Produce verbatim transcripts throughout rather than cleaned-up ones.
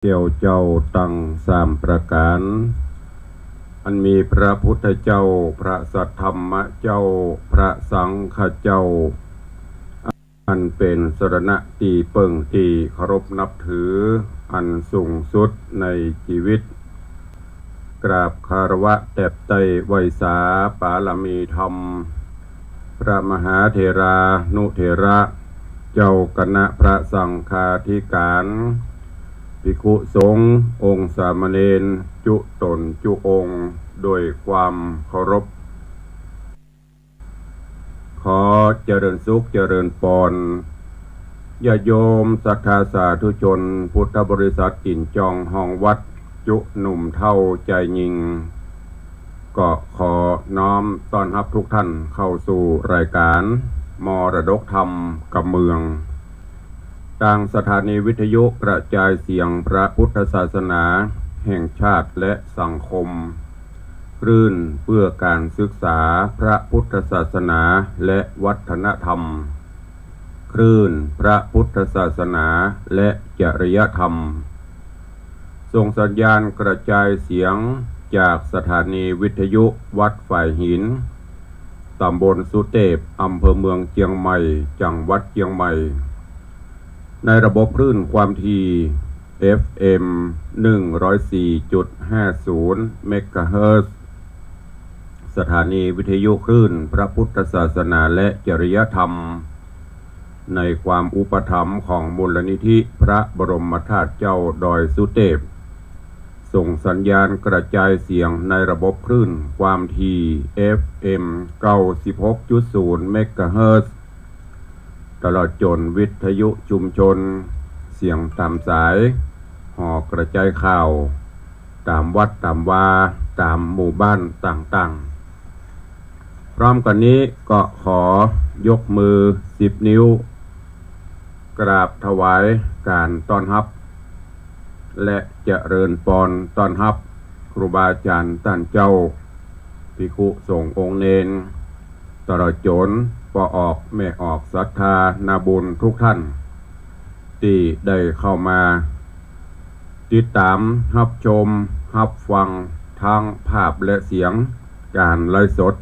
แก้วเจ้าตังสามประก๋าน อันมีพระพุทธเจ้า พระสัทธรรมเจ้า พระสังฆเจ้า อันเป๋นสรณะตี้เปิ้งตี้เคารพนับถืออันสูงสุดในจีวิต กราบคารวะแตบไต้ไหว้สาปารมีธรรม พระมหาเถรานุเถระ เจ้าคณะพระสังฆาธิก๋าน ภิกขุสงฆ์องค์สามเณรจุ๊ต๋นจุ๊องค์ โดยความเคารพ ขอเจริญสุขเจริญปอน ญาติโยมศรัทธาสาธุชน พุทธบริษัทจิ่นจองฮองวัด จุ๊หนุ่มเฒ่าจายญิง ก็ขอน้อมต้อนฮับทุกท่านเข้าสู่รายการมรดกธรรมกำเมือง ตางสถานีวิทยุกระจายเสียงพระพุทธศาสนาแห่งชาติและสังคม คลื่นเพื่อการศึกษาพระพุทธศาสนาและวัฒนธรรม คลื่นพระพุทธศาสนาและจริยธรรม ส่งสัญญาณกระจายเสียงจากสถานีวิทยุวัดฝายหิน ต๋ำบลสุเตพ อำเภอเมืองเจียงใหม่ จังหวัดเจียงใหม่ ในระบบคลื่นความถี่ เอฟเอ็ม หนึ่งร้อยสี่จุดห้าศูนย์ เมกะเฮิรตซ์ สถานีวิทยุคลื่นพระพุทธศาสนาและจริยธรรม ในความอุปถัมภ์ของมูลนิธิพระบรมธาตุเจ้าดอยสุเตพ ส่งสัญญาณกระจายเสียงในระบบคลื่นความถี่ เอฟเอ็ม เก้าสิบหกจุดศูนย์ เมกะเฮิรตซ์ ตลอดจ๋นวิทยุชุมชน เสียงต๋ามสาย หอกระจายข่าว ต๋ามวัดต๋ามวา ต๋ามหมู่บ้านต่างๆ พร้อมกั๋นนี้ก็ขอยกมือสิบนิ้ว กราบถวายก๋านต้อนฮับ และเจริญปอนต้อนฮับ ครูบาอาจ๋ารย์ต้านเจ้า ภิกขุสงฆ์องค์เณร ตลอดจ๋นป้อออกแม่ออกศรัทธานาบุญทุกท่าน ตี้ได้เข้ามาติดต๋ามฮับชมฮับฟังทั้งภาพและเสียงก๋านไลฟ์สด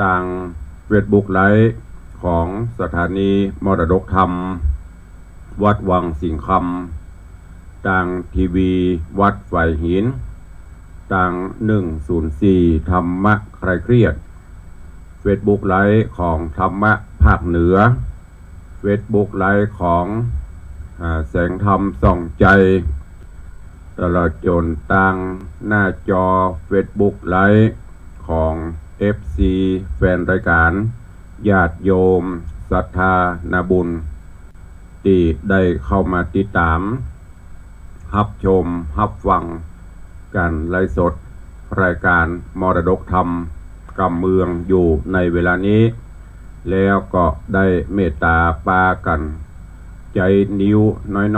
ตางเฟซบุ๊กไลฟ์ของสถานีมรดกธรรม วัดวังสิงห์คำ ตางทีวีวัดฝายหิน ตางหนึ่งศูนย์สี่ธรรมะคลายเครียด เฟซบุ๊กไลฟ์ของธรรมะภาคเหนือ เฟซบุ๊กไลฟ์ของ อ่า แสงธรรมส่องใจ ตลอดจ๋นตางหน้าจอเฟซบุ๊กไลฟ์ของเอฟซีแฟนรายก๋าน ญาติโยมศรัทธานาบุญ ตี้ได้เข้ามาติดต๋ามฮับชมฮับฟังก๋านไลฟ์สดรายก๋านมรดกธรรมกำเมืองอยู่ในเวลานี้ แล้วก็ได้เมตต๋าปากั๋นใจ๊นิ้ว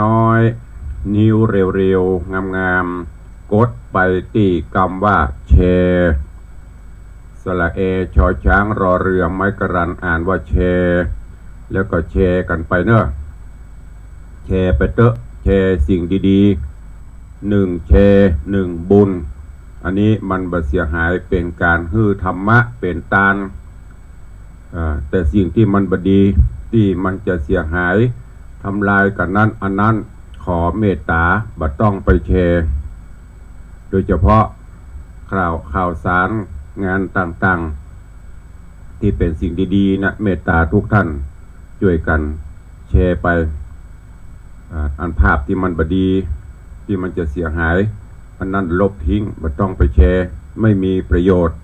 น้อยๆ นิ้วเร็วๆ งามๆ กดไปตี้กำว่าแชร์ สระแอ ชอช้าง รอเรือ ไม้กระดัน อ่านว่าแชร์ แล้วก็แชร์กั๋นไปเนาะ แชร์ไปเต๊อะ แชร์สิ่งดีๆ หนึ่งแชร์ หนึ่งบุญ อันนี้มันบ่เสียหาย เป๋นก๋านหื้อธรรมะ เป๋นตาน อ่า แต่สิ่งตี้มันบ่ดี ตี้มันจะเสียหาย ทำลายกั๋นนั้น อันนั้นขอเมตต๋าบ่ต้องไปแชร์ โดยเฉพาะข่าว ข่าวสารงานต่างๆ ตี้เป๋นสิ่งดีๆ นะ เมตต๋าทุกท่านจ้วยกั๋นแชร์ไป อ่า อันภาพตี้มันบ่ดี ตี้มันจะเสียหาย อันนั้นลบทิ้ง บ่ต้องไปแชร์ ไม่มีประโยชน์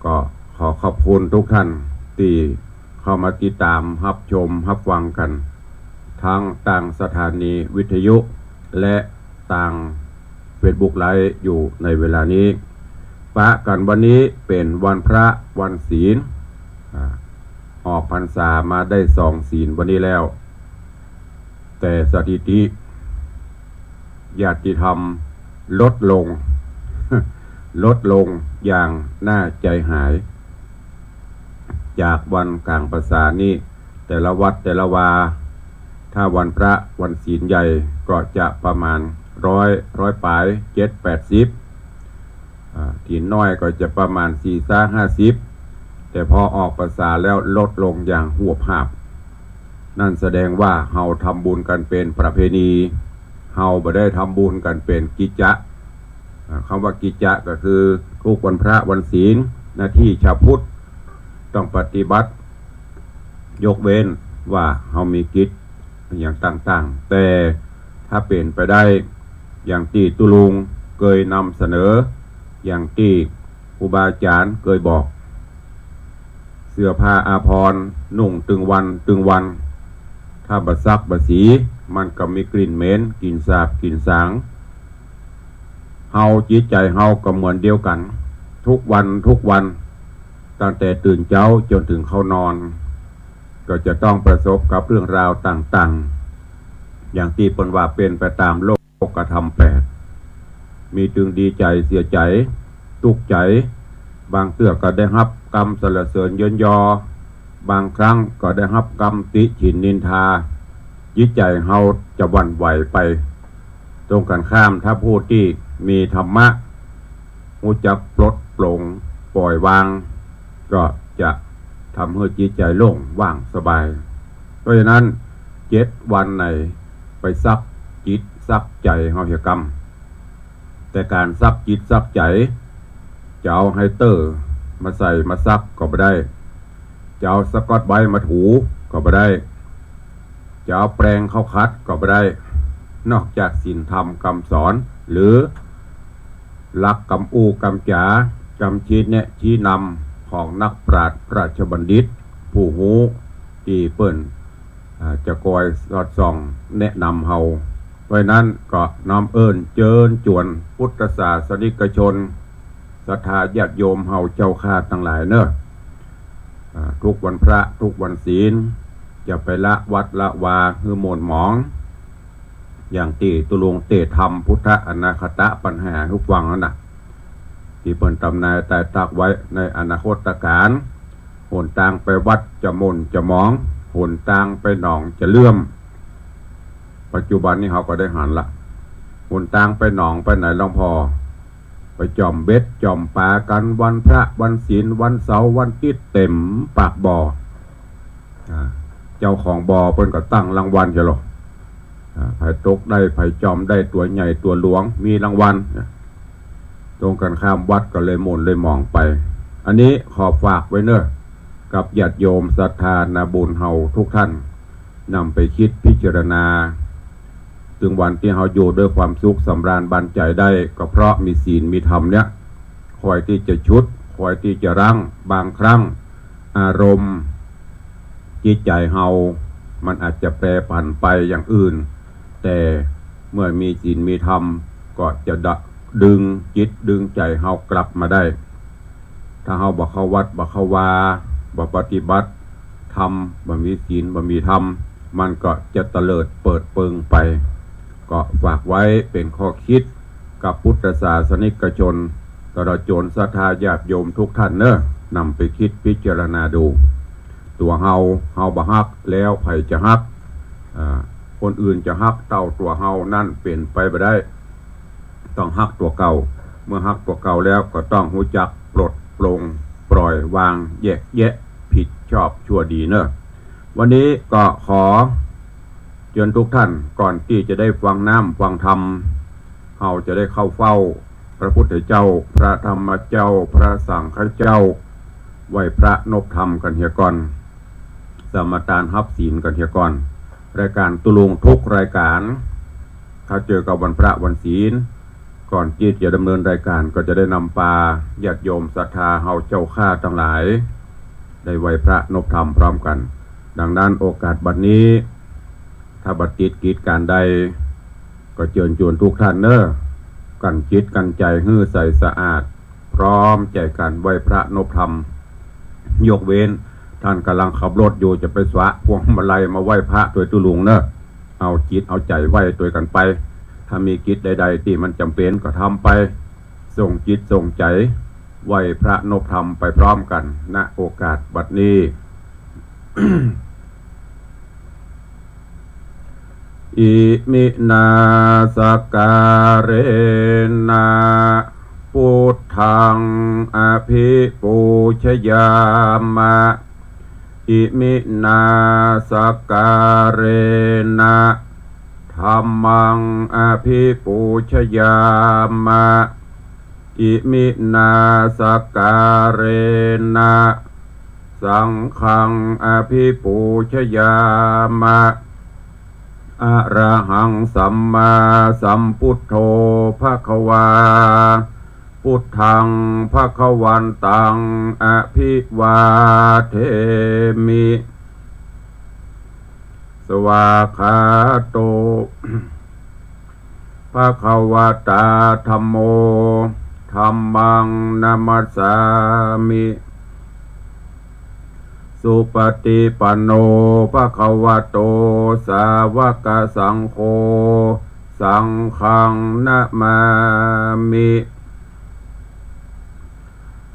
ก็ขอขอบคุณทุกท่านตี้เข้ามาติดต๋ามฮับชมฮับฟังกั๋น ทั้งตางสถานีวิทยุ และตางเฟซบุ๊กไลฟ์อยู่ในเวลานี้ ปะกั๋นวันนี้เป๋นวันพระวันศีล อ่า ออกพรรษามาได้สองศีลวันนี้แล้ว แต่สถิติญาติธรรมลดลง ลดลงอย่างน่าใจ๋หาย จากวันก๋างพรรษานี้ แต่ละวัดแต่ละวา ท ถ้าวันพระวันศีลใหญ่ก็จะประมาณร้อย ร้อยป๋าย เจ็ดแปดสิบ อ่า ศีลน้อยก็จะประมาณสี่ซาห้าสิบ แต่พอออกพรรษาแล้วลดลงอย่างหวบหาบ นั่นแสดงว่าเฮาทำบุญกั๋นเป๋นประเพณี เฮาบ่ได้ทำบุญกั๋นเป๋นกิจจะ อ่า กำว่ากิจจะก็คือทุกวันพระวันศีล หน้าตี้ชาวพุทธต้องปฏิบัติ ยกเว้นว่าเฮามีกิจอย่างต่างๆ แต่ถ้าเป๋นไปได้อย่างตี้ตุ๊ลุงเกยนำเสนอ อย่างตี้ครูบาอาจ๋ารย์เกยบอก เสื้อผ้าอาภรณ์นุ่งตึงวันตึงวัน ถ้าบ่ซักบ่สีมันก็มีกลิ่นเหม็น กลิ่นสาบกลิ่นสาง เฮาจิตใจ๋เฮาก็เหมือนเดียวกั๋น ทุกวันทุกวัน ตั้งแต่ตื่นเจ๊าจ๋นเถิงเข้านอน ก็จะต้องประสบกับเรื่องราวต่างๆ อย่างตี้เปิ้นว่าเป๋นไปต๋ามโลก กธรรมแปด มีตึงดีใจ๋เสียใจ๋ ตุ๊กใจ๋ บางเตื้อก็ได้ฮับกำสรรเสริญเยินยอ บางครั้งก็ได้ฮับกำติฉิ่นนินทา จิตใจ๋เฮาจะหวั่นไหวไป ตรงกั๋นข้าม ถ้าผู้ตี้มีธรรมะ ฮู้จักปลดปลงปล่อยวาง ก็จะทำหื้อจิตใจ๋โล่งว่างสบาย เพราะฉะนั้นเจ็ดวันไหนไปซักจิตซักใจ๋เฮาเหียกำ แต่ก๋านซักจิตซักใจ๋ จะเอาไฮเตอร์มาใส่มาซักก็บ่ได้ จะเอาสกอตไบรท์มาถูก็บ่ได้ จะเอาแปรงเข้าขัดก็บ่ได้ นอกจากศีลธรรมกำสอน หรือหลักกำอู้กำจ๋า กำชี้แนะชี้นำของนักปราชญ์ราชบัณฑิต ผู้ฮู้ตี้เปิ้น อ่า จะคอยสอดส่องแนะนำเฮา เพราะฉะนั้นก็น้อมเอิ้นเจิญจวนพุทธศาสนิกชน ศรัทธาญาติโยมเฮาเจ้าข้าตังหลายเนาะ อ่า ทุกวันพระทุกวันศีล จะไปละวัดละวาหื้อหม่นหมอง อย่างตี้ตุ๊ลุงเตศน์ทำพุทธอนาคตปัญหาหื้อฟังหั้นน่ะ ตี้เปิ้นตำนายตายตักไว้ในอนาคตกาล หนตางไปวัดจะหม่นจะหมอง หนตางไปหนองจะเลื่อม ปัจจุบันนี้เฮาก็ได้หันละ หนตางไปหนองไปไหนหลวงพ่อ ไปจ่อมเบ็ดจ่อมป๋ากั๋นวันพระวันศีลวันเสาร์วันติ๊ดเต๋มปากบ่อ อ่า เจ้าของบ่อเปิ้นก็ตั้งรางวัลเหียหรอ อ่า ใผตกได้ใผจ่อมได้ตั๋วใหญ่ตั๋วหลวงมีรางวัล ตรงกั๋นข้ามวัดก็เลยหม่นเลยหมองไป อันนี้ขอฝากไว้เนาะ กับญาติโยมศรัทธานาบุญเฮาทุกท่าน นำไปคิดพิจารณา เถิงวันตี้เฮาอยู่ด้วยความสุขสำราญบานใจ๋ได้ ก็เพราะมีศีลมีธรรมเนี่ย คอยตี้จะชุด คอยตี้จะรั้ง บางครั้งอารมณ์จิตใจ๋เฮา มันอาจจะแปรผันไปอย่างอื่น แต่เมื่อมีศีลมีธรรม ก็จะดะ ดึงจิตดึงใจ๋เฮากลับมาได้ ถ้าเฮาบ่เข้าวัดบ่เข้าวา บ่ปฏิบัติธรรม บ่มีศีลบ่มีธรรม มันก็จะเตลิดเปิดเปิงไป ก็ฝากไว้เป๋นข้อคิดกับพุทธศาสนิกชน ตลอดจ๋นศรัทธาญาติโยมทุกท่านเนาะ นำไปคิดพิจารณาดู ตั๋วเฮา เฮาบ่ฮักแล้วใผจะฮัก อ่า คนอื่นจะฮักเต้าตั๋วเฮานั้นเป๋นไปบ่ได้ ต้องฮักตั๋วเก่า เมื่อฮักตั๋วเก่าแล้วก็ต้องฮู้จักปลดปลงปล่อยวางแยกแยะผิดชอบชั่วดีเนาะ วันนี้ก็ขอเจิญทุกท่านก่อนตี้จะได้ฟังน้ำฟังธรรม เฮาจะได้เข้าเฝ้าพระพุทธเจ้า พระธรรมเจ้า พระสังฆเจ้า ไหว้พระนบธรรมกั๋นเหียก่อน สมาตานฮับศีลกั๋นเหียก่อน รายก๋านตุ๊ลุงทุกรายก๋าน ถ้าเจอกับวันพระวันศีล ก่อนตี้จะดำเนินรายก๋านก็จะได้นำปาญาติโยมศรัทธาเฮาเจ้าข้าตังหลาย ได้ไหว้พระนบธรรมพร้อมกั๋น ดังนั้นโอกาสบัดนี้ ถ้าบ่ติดกิจก๋านใด ก็เจิญจวนทุกท่านเนาะ กั้นจิตกั้นใจ๋หื้อใสสะอาด พร้อมใจ๋กั๋นไหว้พระนบธรรม ยกเว้นท่านก่ำลังขับรถอยู่ จะไปสวะพวงมาลัยมาไหว้พระตวยตุ๊ลุงเนาะ เอาจิตเอาใจ๋ไหว้ตวยกั๋นไป ถ้ามีกิจใดๆ ตี้มันจ๋ำเป๋นก็ทำไป ส่งจิตส่งใจ๋ไหว้พระนบธรรมไปพร้อมกั๋น ณ โอกาสบัดนี้ เจ Iminā sakkārena buddhaṃ abhipūjayāma. Iminā sakkārena dhammaṃ abhipūjayāma. Iminā sakkārena saṅghaṃ abhipūjayāma. Arahaṃ sammāsambuddho bhagavā. Buddhaṃ bhagavantaṃ abhivādemi. Svākkhāto bhagavatā dhammo, dhammaṃ namassāmi. Supaṭipanno bhagavato sāvakasaṅgho, saṅghaṃ namāmi.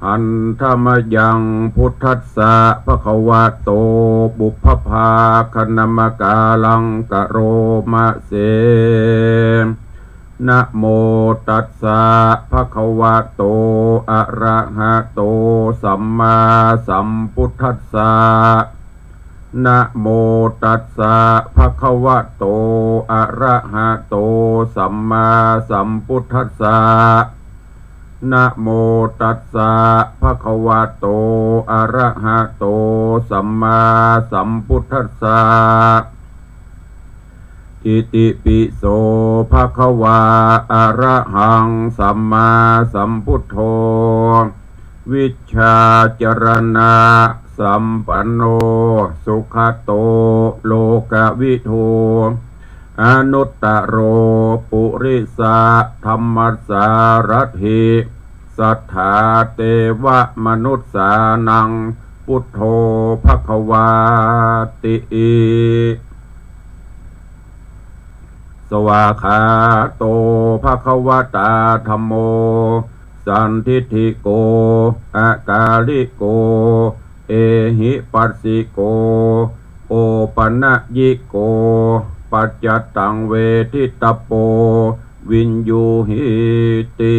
Handa mayaṃ buddhassa bhagavato pubbabhāganamakāraṃ karoma se. Namo tassa bhagavato arahato sammāsambuddhassa. Namo tassa bhagavato arahato sammāsambuddhassa. Namo tassa bhagavato arahato sammāsambuddhassa. Itipi so bhagavā arahaṃ sammāsambuddho vijjācaraṇasampanno sugato lokavidū anuttaro purisadammasārathi satthā devamanussānaṃ buddho bhagavāti. Svākkhāto bhagavatā dhammo sandiṭṭhiko akāliko ehipassiko opanayiko paccattaṃ veditabbo viññūhīti.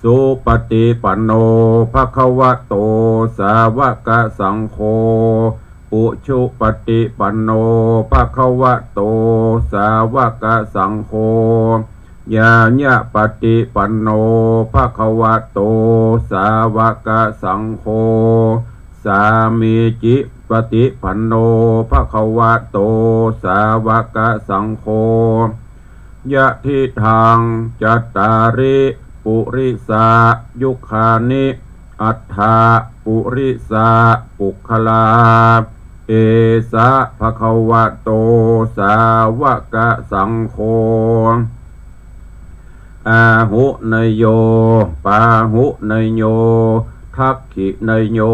Supaṭipanno bhagavato sāvakasaṅgho, ujupaṭipanno bhagavato sāvakasaṅgho, ñāyapaṭipanno bhagavato sāvakasaṅgho, sāmīcipaṭipanno bhagavato sāvakasaṅgho, yadidaṃ cattāri purisayugāni aṭṭha purisapuggalā, esa bhagavato sāvakasaṅgho, āhuneyyo pāhuneyyo dakkhiṇeyyo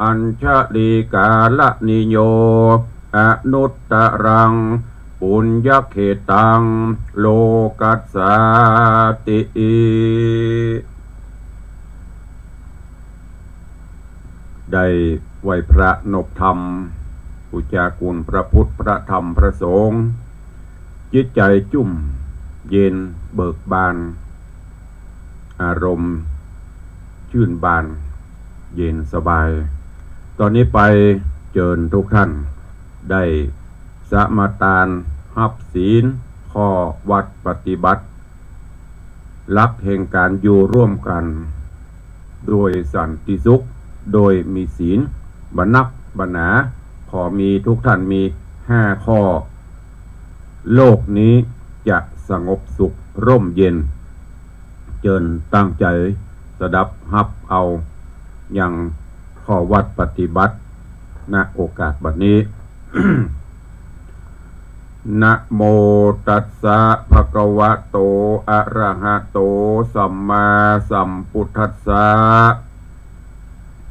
añjalikaraṇīyo anuttaraṃ puññakkhettaṃ lokassāti. ได้ไหว้พระนบธรรม บูชาคุณพระพุทธ พระธรรม พระสงฆ์ จิตใจจุ่มเย็นเบิกบาน อารมณ์ชื่นบานเย็นสบาย ต๋อนนี้ไปเจิญทุกท่านได้สมาทานฮับศีล ข้อวัตรปฏิบัติ หลักแห่งก๋านอยู่ร่วมกั๋นโดยสันติสุข โดยมีศีลบ่นักบ่หนา ขอมีทุกท่านมีห้าข้อ โลกนี้จะสงบสุขร่มเย็น เจิญตั้งใจ๋สดับฮับเอายังข้อวัตรปฏิบัติ ณ โอกาสบัดนี้ Namo tassa bhagavato arahato sammāsambuddhassa.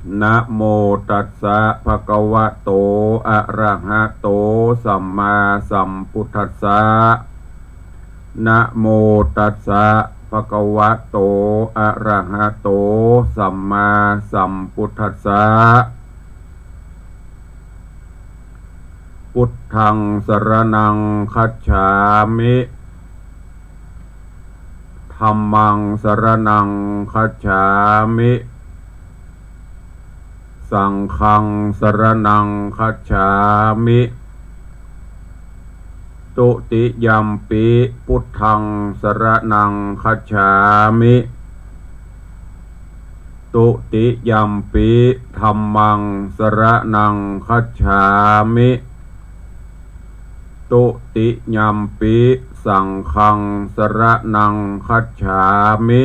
Namo tassa bhagavato arahato sammāsambuddhassa. Namo tassa bhagavato arahato sammāsambuddhassa. พุทธังสรณังคัจฉามิ ธัมมังสรณังคัจฉามิ สังฆังสรณังคัจฉามิ ตุติยัมปิพุทธังสรณังคัจฉามิ ตุติยัมปิธัมมังสรณังคัจฉามิ ตุติยัมปิสังฆังสรณังคัจฉามิ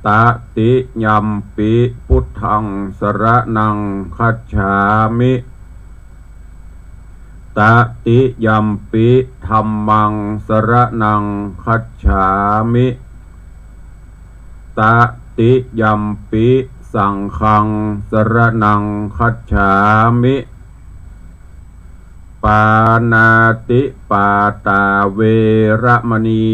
ตติยัมปิพุทธังสรณังคัจฉามิ ตติยัมปิธัมมังสรณังคัจฉามิ ตติยัมปิสังฆังสรณังคัจฉามิ ปาณาติปาตาเวระมณี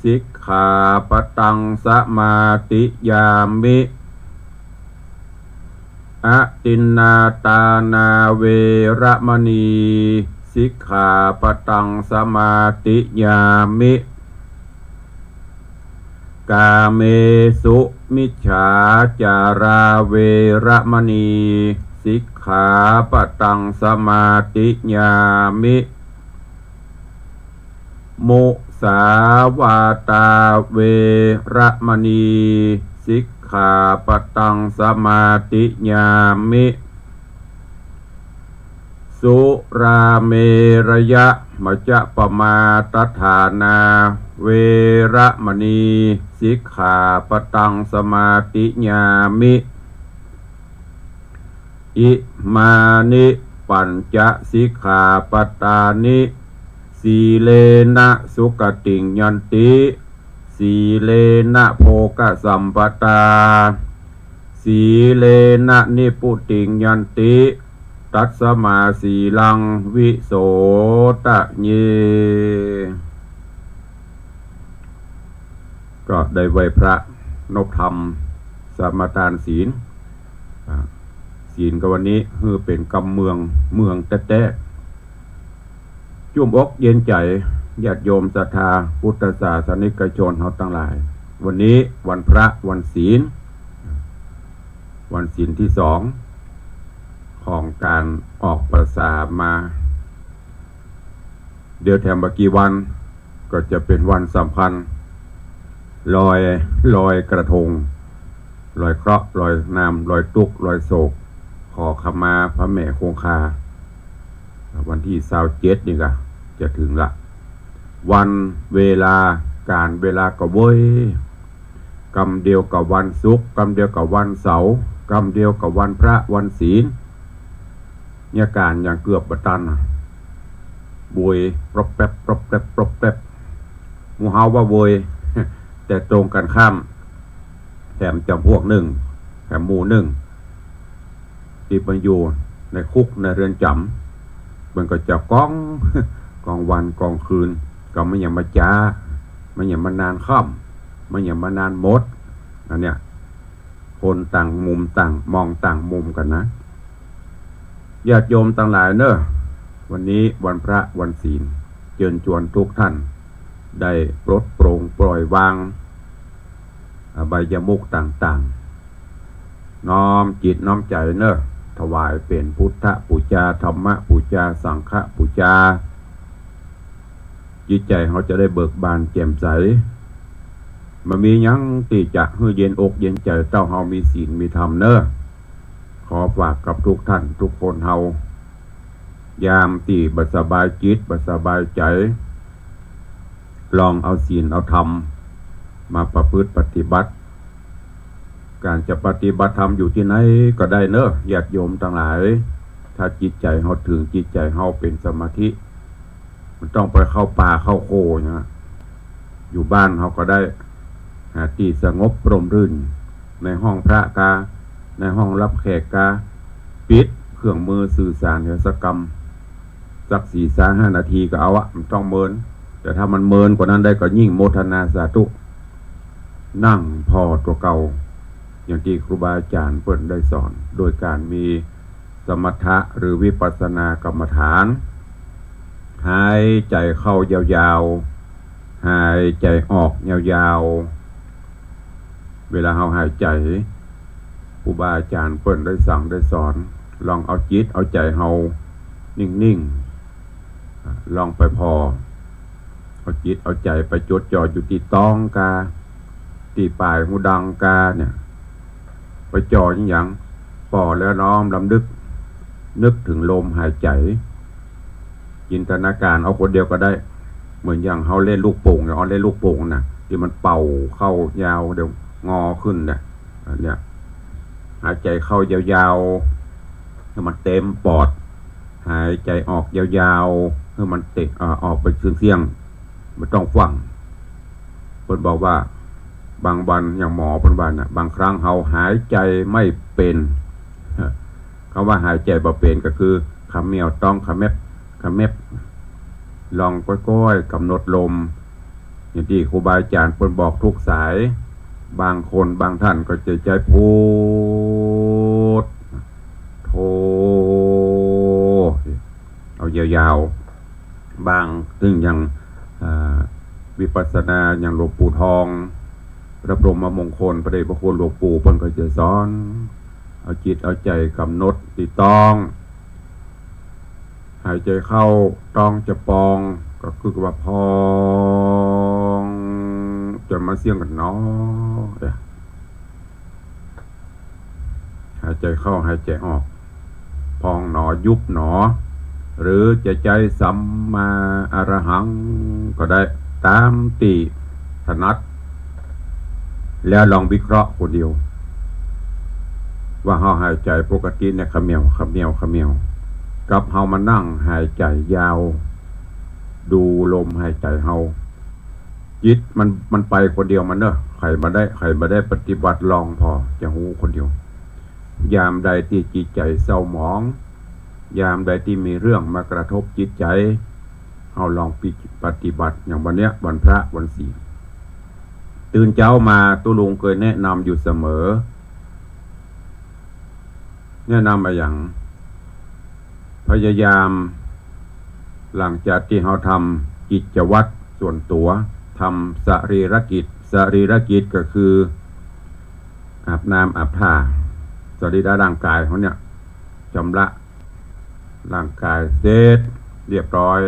สิกขาปะตังสมาธิยามิ อทินนาทานาเวระมณี สิกขาปะตังสมาธิยามิ กาเมสุมิจฉาจาราเวระมณี สิกขาปะตังสมาธิยามิ มุสาวาทาเวระมณี สิกขาปะตังสมาธิยามิ สุราเมรยะมัจจปมาทฐานาเวระมณี สิกขาปะตังสมาธิยามิ อิมานิปัญจสิกขาปะทานิ สีเลนะสุขติงยันติ สีเลนะโภคสัมปทา สีเลนะนิพพุติงยันติ ตัสมาสีลังวิโสทะเย ก็ได้ไหว้พระนบธรรม สมาทานศีล อ่า ศีลก็วันนี้หื้อเป๋นกำเมือง เมืองแต๊ๆ จุ่มอกเย็นใจ๋ ญาติโยมศรัทธาพุทธศาสนิกชนเฮาตังหลาย วันนี้วันพระวันศีล วันศีลตี้สองของก๋านออกพรรษามา เดี๋ยวแถมบ่กี่วันก็จะเป๋นวันสำคัญ ลอย ลอยกระทง ลอยเคราะห์ ลอยน้ำ ลอยตุ๊กข์ ลอยโศก ขอขมาพระแม่คงคา วันตี้ซาวเจ็ดนี่ก็จะเถิงละ วันเวลา ก๋านเวลาก็เว้ย กำเดียวกับวันศุกร์ กำเดียวกับวันเสาร์ กำเดียวกับวันพระวันศีล เนี่ยก๋านยังเกือบบ่ตันน่ะ เวยปรบแปรบ ปรบแปรบ ปรบแปรบ หมู่เฮาว่าเวย แต่ตรงกันข้าม แถมจ๋ำพวกนึ่ง แถมหมู่นึ่ง ตี้เปิ้นอยู่ในคุกในเรือนจ๋ำ เปิ้นก็จะก้อง ก้องวันก้องคืน ก็บ่หยังบ่จ๋า บ่หยังบ่นานค่ำ บ่หยังบ่นานหมด อันเนี้ย คนต่างมุมต่างมองต่างมุมกั๋นนะ ญาติโยมตังหลายเน่อ วันนี้วันพระวันศีล เจิญจวนทุกท่าน ได้ปลดปลงปล่อยวาง อบายมุขต่างๆ น้อมจิตน้อมใจ๋เน่อ ถวายเป๋นพุทธปูจา ธรรมปูจา สังฆปูจา จิตใจ๋เฮาจะได้เบิกบานแจ่มใส บ่มีหยังตี้จะหื้อเย็นอกเย็นใจ๋ เต้าเฮามีศีลมีธรรมเน่อ ขอฝากกับทุกท่านทุกคนเฮา ยามตี้บ่สบายจิตบ่สบายใจ๋ ลองเอาศีลเอาธรรมมาประพฤติปฏิบัติ ก๋านจะปฏิบัติธรรมอยู่ตี้ไหนก็ได้เน่อ ญาติโยมตังหลาย ถ้าจิตใจ๋เฮาเถิง จิตใจ๋เฮาเป๋นสมาธิ บ่ต้องไปเข้าป่าเข้าโขงนะ อยู่บ้านเฮาก็ได้ หาตี้สงบร่มรื่น ในห้องพระกา ในห้องรับแขกกา ปิดเครื่องมือสื่อสารโทรศัพท์ สักสี่ ห้านาทีก็เอาอะ บ่ต้องเมิน แต่ถ้ามันเมินกว่านั้นได้ก็ยิ่งโมทนาสาธุ นั่งผ่อตั๋วเก่า อย่างตี้ครูบาอาจ๋ารย์เปิ้นได้สอน โดยก๋านมี สมถะหรือวิปัสสนากรรมฐาน หายใจ๋เข้ายาวๆ หายใจ๋ออกยาวๆ เวลาเฮาหายใจ๋ ครูบาอาจ๋ารย์เปิ้นได้สั่งได้สอน ลองเอาจิตเอาใจ๋เฮานิ่งๆ ลองไปผ่อ เอาจิตเอาใจ๋ไปจดจ่ออยู่ตี้ต๊องกา ตี้ป๋ายฮูดังกาเนี่ย ไปจ่อหยัง ผ่อแล้วน้อมรำลึก นึกเถิงลมหายใจ๋ จินตนาก๋ารเอาคนเดียวก็ได้ เหมือนอย่างเฮาเล่นลูกโป่งเนี่ย เอาเล่นลูกโป่งน่ะ ตี้มันเป่าเข้ายาวเดี๋ยวงอขึ้นเนี่ย อันเนี้ย หายใจ๋เข้ายาวๆ หื้อมันเต็มปอด หายใจ๋ออกยาวๆ หื้อมันเตะ เอ่อ ออกไปเสี้ยงๆ บ่ต้องฟั่ง เปิ้นบอกว่าบางวันอย่างหมอเปิ้นว่าน่ะ บางครั้งเฮาหายใจ๋ไม่เป๋น กำว่าหายใจ๋บ่เป๋นก็คือเขม่วต๊องเขม็บเขม็บ ลองก้อยๆ กำหนดลม อย่างตี้ครูบาอาจ๋ารย์เปิ้นบอกทุกสาย บางคนบางท่านก็จะใจ๊พุท โธ เอายาวๆ บางซึ่งอย่าง อ่า วิปัสสนาอย่างหลวงปู่ทอง พระพรหมมงคล พระเดชพระคุณหลวงปู่เปิ้นก็จะสอน เอาจิตเอาใจ๋กำหนดตี้ต๊อง หายใจ๋เข้าต๊องจะปอง ก็คือว่าปองจ๋นมาเสี้ยงกั๋นหนอ เนี่ย หายใจ๋เข้าหายใจ๋ออก ปองหนอยุบหนอ หรือจะใจ๊สัมมาอะระหังก็ได้ ต๋ามตี้ถนัด แล้วลองวิเคราะห์คนเดียว ว่าเฮาหายใจ๋ปกติเนี่ยเขม่วเขม่วเขม่ว กับเฮามานั่งหายใจ๋ยาว ดูลมหายใจ๋เฮา จิตมัน มันไปคนเดียวมันเนาะ ใผบ่ได้ ใผบ่ได้ปฏิบัติลองผ่อ จะฮู้คนเดียว ยามใดตี้จิตใจ๋เศร้าหมอง ยามใดตี้มีเรื่องมากระทบจิตใจ๋ เฮาลองปิ ปฏิบัติอย่างวันเนี้ย วันพระวันศีล ตื่นเจ๊ามาตุ๊ลุงเกยแนะนำอยู่เสมอ แนะนำอะหยัง พยายาม หลังจากตี้เฮาทำกิจวัตรส่วนตั๋ว ทำสรีรกิจ สรีรกิจก็คือ อาบน้ำอาบท่า สรีระร่างก๋ายเฮาเนี่ย ชำระร่างก๋ายเสร็จเรียบร้อย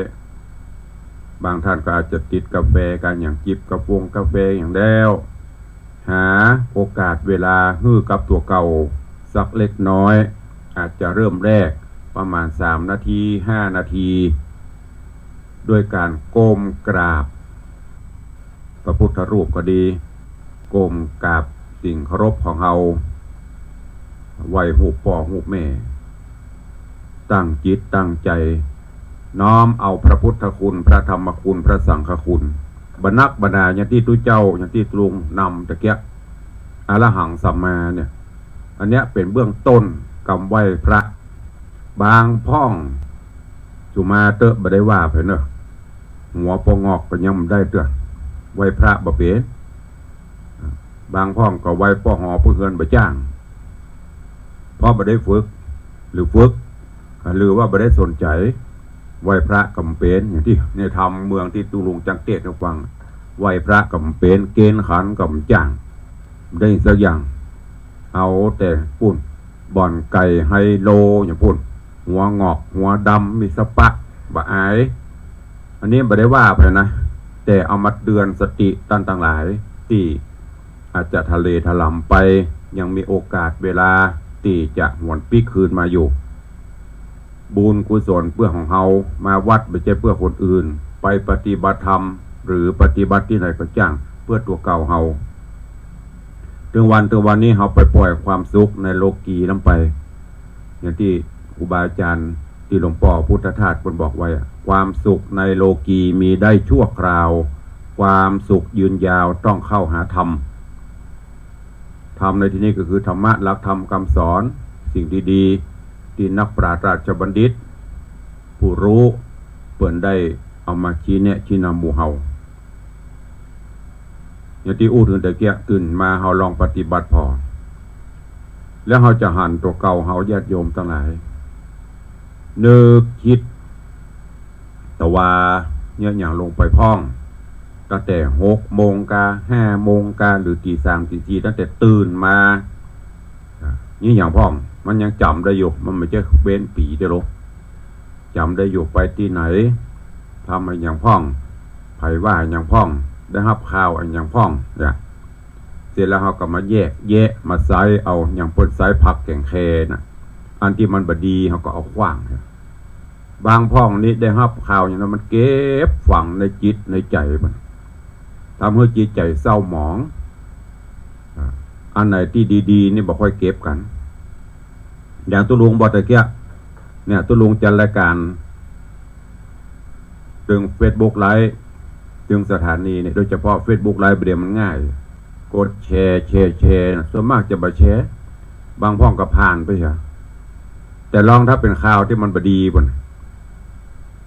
บางท่านก็อาจจะติดกาแฟกั๋น อย่างจิบกาฟงกาแฟอย่างแล้ว หาโอกาสเวลาหื้อกับตั๋วเก่าสักเล็กน้อย อาจจะเริ่มแรกประมาณสามนาที ห้านาที ด้วยก๋านก้มกราบพระพุทธรูปก็ดี ก้มกราบสิ่งเคารพของเฮา ไหว้ฮูปป้อฮูปแม่ ตั้งจิตตั้งใจ๋ น้อมเอาพระพุทธคุณ พระธรรมคุณ พระสังฆคุณ บ่นักบ่หนา อย่างตี้ตุ๊เจ้า อย่างตี้ตุ๊ลุงนำตะเกียะ อะระหังสัมมาเนี่ย อันเนี้ยเป๋นเบื้องต้นกำไหว้พระ บางพ่อง สุมาเต๊อะ บ่ได้ว่าใผเนาะ หัวป้องอกก็ยังบ่ได้เตื้อ ไหว้พระบ่เป๋น บางพ่องก็ไหว้ป้อหอป้อเฮือนบ่จ้าง เพราะบ่ได้ฝึก หรือฝึก หรือว่าบ่ได้สนใจ๋ ไหว้พระก็บ่เป๋น อย่างตี้ในธรรมเมืองตี้ตุ๊ลุงจังเตศน์หื้อฟัง ไหว้พระก็บ่เป๋น เก๋ณฑ์ขันก็บ่จ้าง บ่ได้สักอย่าง เอาแต่ปู้น บ่อนไก่ไฮโลอย่างปู้น หัวงอกหัวดำ มีสปะ บ่อาย อันนี้บ่ได้ว่าใผนะ แต่เอามาเตือนสติต้านตังหลาย ตี้อาจจะทะเลทะลำไป ยังมีโอกาสเวลาตี้จะหวนปิ๊กคืนมาอยู่ บุญกุศลเปื้อของเฮา มาวัดบ่ใจ้เปื้อคนอื่น ไปปฏิบัติธรรม หรือปฏิบัติตี้ไหนก็จ้าง เปื้อตั๋วเก่าเฮา เถิงวัน เถิงวันนี้เฮาไปป่อยความสุขในโลกีนั้นไป อย่างตี้ครูบาอาจ๋ารย์ตี้หลวงป้อพุทธทาสเปิ้นบอกไว้อะ ความสุขในโลกีมีได้ชั่วคราว ความสุขยืนยาวต้องเข้าหาธรรม ธรรมในที่นี้ก็คือธรรมะ หลักธรรมคำสอน สิ่งดีๆ ตี้นักปราชญ์ราชบัณฑิต ผู้ฮู้ เปิ้นได้เอามาชี้แนะชี้นำหมู่เฮา อย่างตี้อู้เถิงตะเกียะ ตื่นมาเฮาลองปฏิบัติผ่อ แล้วเฮาจะหันตั๋วเก่าเฮา ญาติโยมตังหลาย นึกกึ๊ด แต่ว่าเยียะหยังลงไปพ่อง ตั้งแต่หกโมงกา ห้าโมงกา หรือตี๋สาม ตี๋สี่ ตั้งแต่ตื่นมา อ่ะ เยียะหยังพ่อง มันยังจ๋ำได้อยู่ มันบ่ใจ้เว้นปี๋เดียวหรอก จ๋ำได้อยู่ ไปตี้ไหน ทำอะหยังพ่อง ใผว่าอะหยังพ่อง ได้ฮับข่าวอะหยังพ่อง เนี่ย เสร็จแล้วเฮาก็มาแยกแยะ มาใจ๊เอา อย่างเปิ้นใจ๊ผักแก๋งแคน่ะ อันตี้มันบ่ดีเฮาก็เอาขว้าง บางพ่องนี่ได้ฮับข่าวหยังนะ มันเก็บฝังในจิตในใจ๋มัน ทำหื้อจิตใจ๋เศร้าหมอง อ่า อันไหนตี้ดีๆ นี่บ่ค่อยเก็บกั๋น อย่างตุ๊ลุงบอกตะเกียะ เนี่ย ตุ๊ลุงจัดรายก๋าน ตึงเฟซบุ๊กไลฟ์ ตึงสถานีเนี่ย โดยเฉพาะเฟซบุ๊กไลฟ์ บ่าเดี่ยวมันง่าย กดแชร์ แชร์ แชร์ ส่วนมากจะบ่แชร์ บางพ่องก็ผ่านไปเหีย แต่ลองถ้าเป๋นข่าวตี้มันบ่ดีปุ้น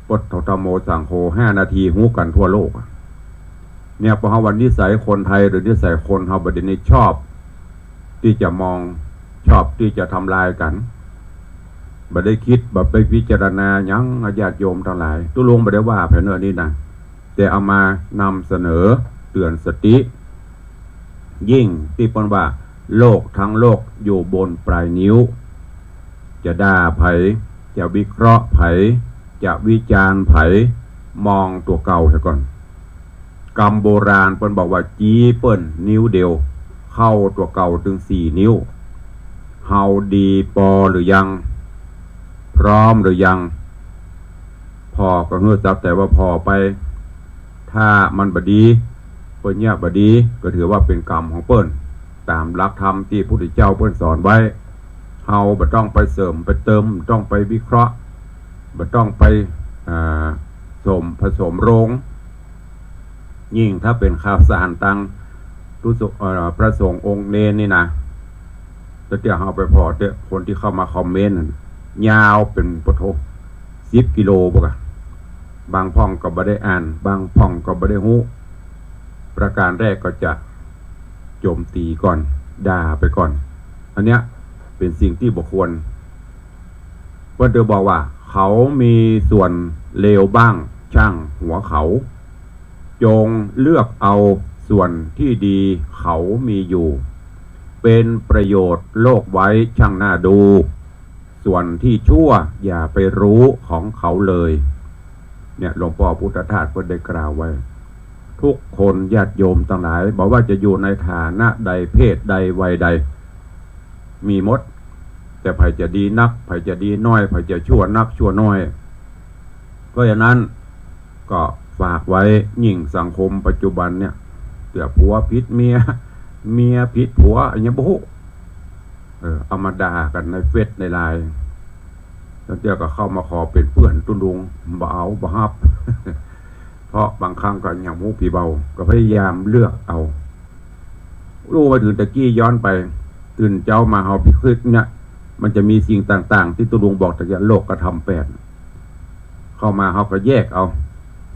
พุทโธธัมโมสังโฆ ห้านาทีฮู้กั๋นทั่วโลกอะ เนี่ย เพราะเฮาว่านิสัยคนไทยหรือนิสัยคนเฮาบ่ดีนี่ ชอบตี้จะมอง ชอบตี้จะทำลายกั๋น บ่ได้กึ๊ด บ่ไปพิจารณาหยัง ญาติโยมตังหลาย ตุ๊ลุงบ่ได้ว่าใผเน่อนี่นะ แต่เอามานำเสนอเตื๋อนสติ ยิ่งตี้เปิ้นว่า โลกทั้งโลกอยู่บนปลายนิ้ว จะด่าใผ จะวิเคราะห์ใผ จะวิจารณ์ใผ มองตั๋วเก่าเสียก่อน กำโบราณเปิ้นบอกว่า จี๊เปิ้นนิ้วเดียว เข้าตั๋วเก่าตึงสี่นิ้ว เฮาดีปอหรือยัง พร้อมหรือยัง ผ่อก็หื้อสักแต่ว่าผ่อไป ถ้ามันบ่ดี เปิ้นเยียะบ่ดี ก็ถือว่าเป๋นกรรมของเปิ้น ต๋ามหลักธรรมตี้พุทธเจ้าเปิ้นสอนไว้ เฮาบ่ต้องไปเสริมไปเติม บ่ต้องไปวิเคราะห์ บ่ต้องไป อ่า สม ผสมโรง ยิ่งถ้าเป๋นข่าวสารตาง ตุ๊ส- เอ่อ พระสงฆ์องค์เณรนี่นะ แต่เตื้อเฮาไปผ่อเตื้อ คนตี้เข้ามาคอมเมนต์นั่น ยาวเป๋น ปะโถ สิบกิโลพุ้นอะ บางพ่องก็บ่ได้อ่าน บางพ่องก็บ่ได้ฮู้ ประการแรกก็จะโจมตีก่อน ด่าไปก่อน อันเนี้ยเป๋นสิ่งตี้บ่ควร เปิ้นจะบอกว่า เขามีส่วนเลวบ้าง ช่างหัวเขา จงเลือกเอาส่วนที่ดีเขามีอยู่ เป็นประโยชน์โลกไว้ช่างน่าดู ส่วนที่ชั่วอย่าไปรู้ของเขาเลย เนี่ย หลวงป้อพุทธทาสเปิ้นได้กล่าวไว้ ทุกคนญาติโยมตังหลาย บ่ว่าจะอยู่ในฐานะใด เพศใด วัยใด มีหมด แต่ใผจะดีนัก ใผจะดีน้อย ใผจะชั่วนักชั่วน้อย เพราะฉะนั้นก็ฝากไว้ ยิ่งสังคมปัจจุบันเนี่ย เตื้อผัวผิดเมีย เมียผิดผัว อะหยังบ่ฮู้ เออ เอามาด่ากั๋นในเฟซในไลน์ บางเตื้อก็เข้ามาขอเป๋นเปื้อนตุ๊ลุง บ่เอา บ่ฮับ เพราะบางครั้งก็ยังฮู้ผีเบา ก็พยายามเลือกเอา ลูกมาถึงตะกี้ย้อนไป ตื่นเจ๊ามาเฮาพิคิดเนี่ย มันจะมีสิ่งต่างๆ ตี้ตุ๊ลุงบอกตะกี้ โลกธรรมแปด เข้ามาเฮาก็แยกเอา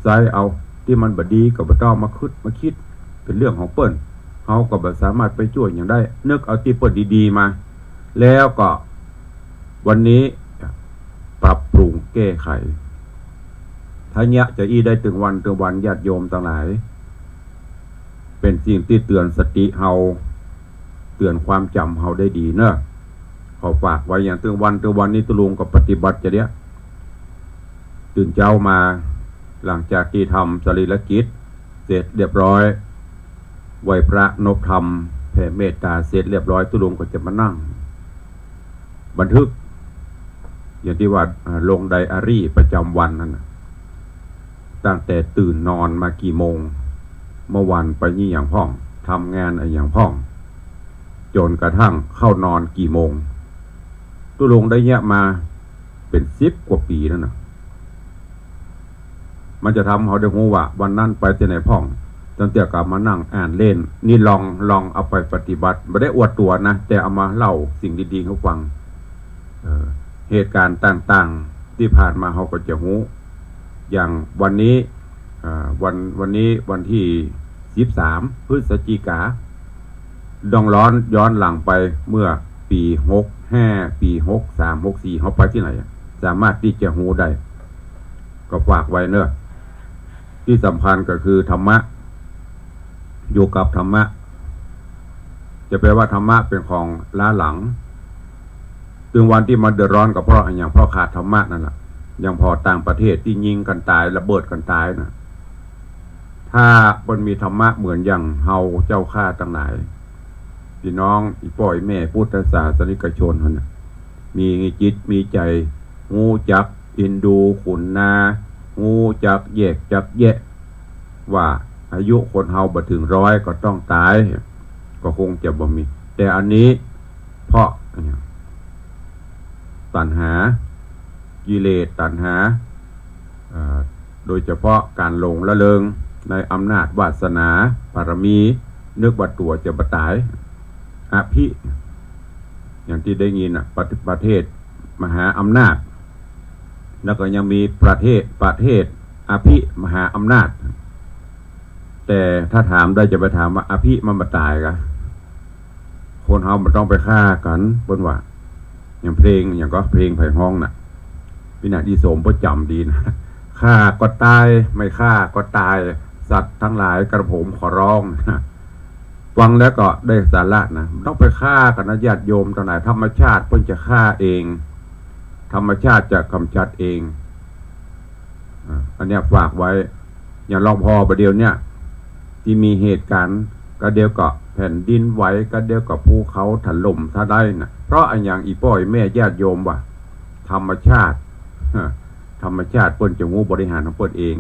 ใจ๊เอา ตี้มันบ่ดีก็บ่ต้องมาคิด มาคิด เป๋นเรื่องของเปิ้น เฮาก็บ่สามารถไปจ้วยหยังได้ นึกเอาตี้เปิ้นดีๆ มา แล้วก็วันนี้ปรับปรุงแก้ไข ถ้าเยียะจะอี้ได้ตึงวันตึงวัน ญาติโยมตังหลาย เป๋นสิ่งตี้เตื๋อนสติเฮา เตื๋อนความจ๋ำเฮาได้ดีเนาะ ขอฝากไว้อย่างตึงวันตึงวันนี้ ตุ๊ลุงก็ปฏิบัติจะเดีย ตื่นเจ๊ามา หลังจากตี้ทำสรีรกิจเสร็จเรียบร้อย ไหว้พระนบธรรม แผ่เมตตาเสร็จเรียบร้อย ตุ๊ลุงก็จะมานั่ง บันทึก อย่างตี้ว่า อ่า ลงไดอารี่ประจ๋ำวันนั่นน่ะ ตั้งแต่ตื่นนอนมากี่โมง เมื่อวานไปอะหยังพ่อง ทำงานอะหยังพ่อง จ๋นกระทั่งเข้านอนกี่โมง ตุ๊ลุงได้เยียะมาเป๋นสิบกว่าปี๋แล้วน่ะ มันจะทำเฮาได้ฮู้ว่าวันนั้นไปตี้ไหนพ่อง ตั้งแต่กลับมานั่งอ่านเล่น นี่ลอง ลองเอาไปปฏิบัติ บ่ได้อวดตั๋วนะ แต่เอามาเล่าสิ่งดีๆ หื้อฟัง เอ่อ เหตุก๋ารณ์ต่างๆ ตี้ผ่านมาเฮาก็จะฮู้ อย่างวันนี้ อ่า วัน วันนี้วันตี้สิบสาม พฤศจิกา ต้องย้อน ย้อนหลังไปเมื่อปี๋หกห้า ปี๋หกสาม หกสี่ เฮาไปตี้ไหนอะ สามารถตี้จะฮู้ได้ ก็ฝากไว้เนาะ ตี้สำคัญก็คือธรรมะ อยู่กับธรรมะ จะแปลว่าธรรมะเป๋นของล้าหลัง ตึงวันตี้มาเดือดร้อนก็เพราะอะหยัง เพราะขาดธรรมะนั่นแหละ อย่างผ่อต่างประเทศตี้ยิงกั๋นต๋าย ระเบิดกั๋นต๋ายน่ะ ถ้าเปิ้นมีธรรมะเหมือนอย่างเฮาเจ้าข้าตังหลาย ปี้น้องอี่ป้ออี่แม่พุทธศาสนิกชนหั้นน่ะ มีจิตมีใจ๋ ฮู้จักอินดูขุนนา ฮู้จักแยกจักแยะ ว่าอายุคนเฮาบ่เถิงร้อยก็ต้องต๋าย ก็คงจะบ่มี แต่อันนี้เพราะอะหยัง ตัณหา กิเลสตัณหา เอ่อ โดยเฉพาะก๋านหลงละเริงในอำนาจวาสนาบารมี นึกว่าตั๋วจะบ่ต๋าย อภิ อย่างตี้ได้ยินน่ะ ประ ประเทศมหาอำนาจ แล้วก็ยังมีประเทศ ประเทศอภิมหาอำนาจ แต่ถ้าถามได้จะไปถามว่าอภิมันบ่ต๋ายกา คนเฮาบ่ต้องไปฆ่ากั๋น เปิ้นว่า อย่างเพลง อย่างก็เพลงไผฮ้องน่ะ ปี้น่ะ อีสมประจ๋ำดีนะ ฆ่าก็ต๋าย ไม่ฆ่าก็ต๋าย สัตว์ทั้งหลายกระผมขอร้อง ฟังแล้วก็ได้สาระนะ บ่ต้องไปฆ่ากั๋นนะ ญาติโยมตังหลาย ธรรมชาติเปิ้นจะฆ่าเอง ธรรมชาติจะกำจัดเอง อ่า อันเนี้ยฝากไว้ อย่างหลวงพ่อบ่าเดี่ยวเนี้ย ตี้มีเหตุก๋ารณ์ ก็เดี๋ยวก็แผ่นดินไหว ก็เดี๋ยวก็ภูเขาถล่มทลายน่ะ เพราะอะหยังอี่ป้ออี่แม่ญาติโยมว่า ธรรมชาติ ธรรมชาติเปิ้นจะฮู้บริหารของเปิ้นเอง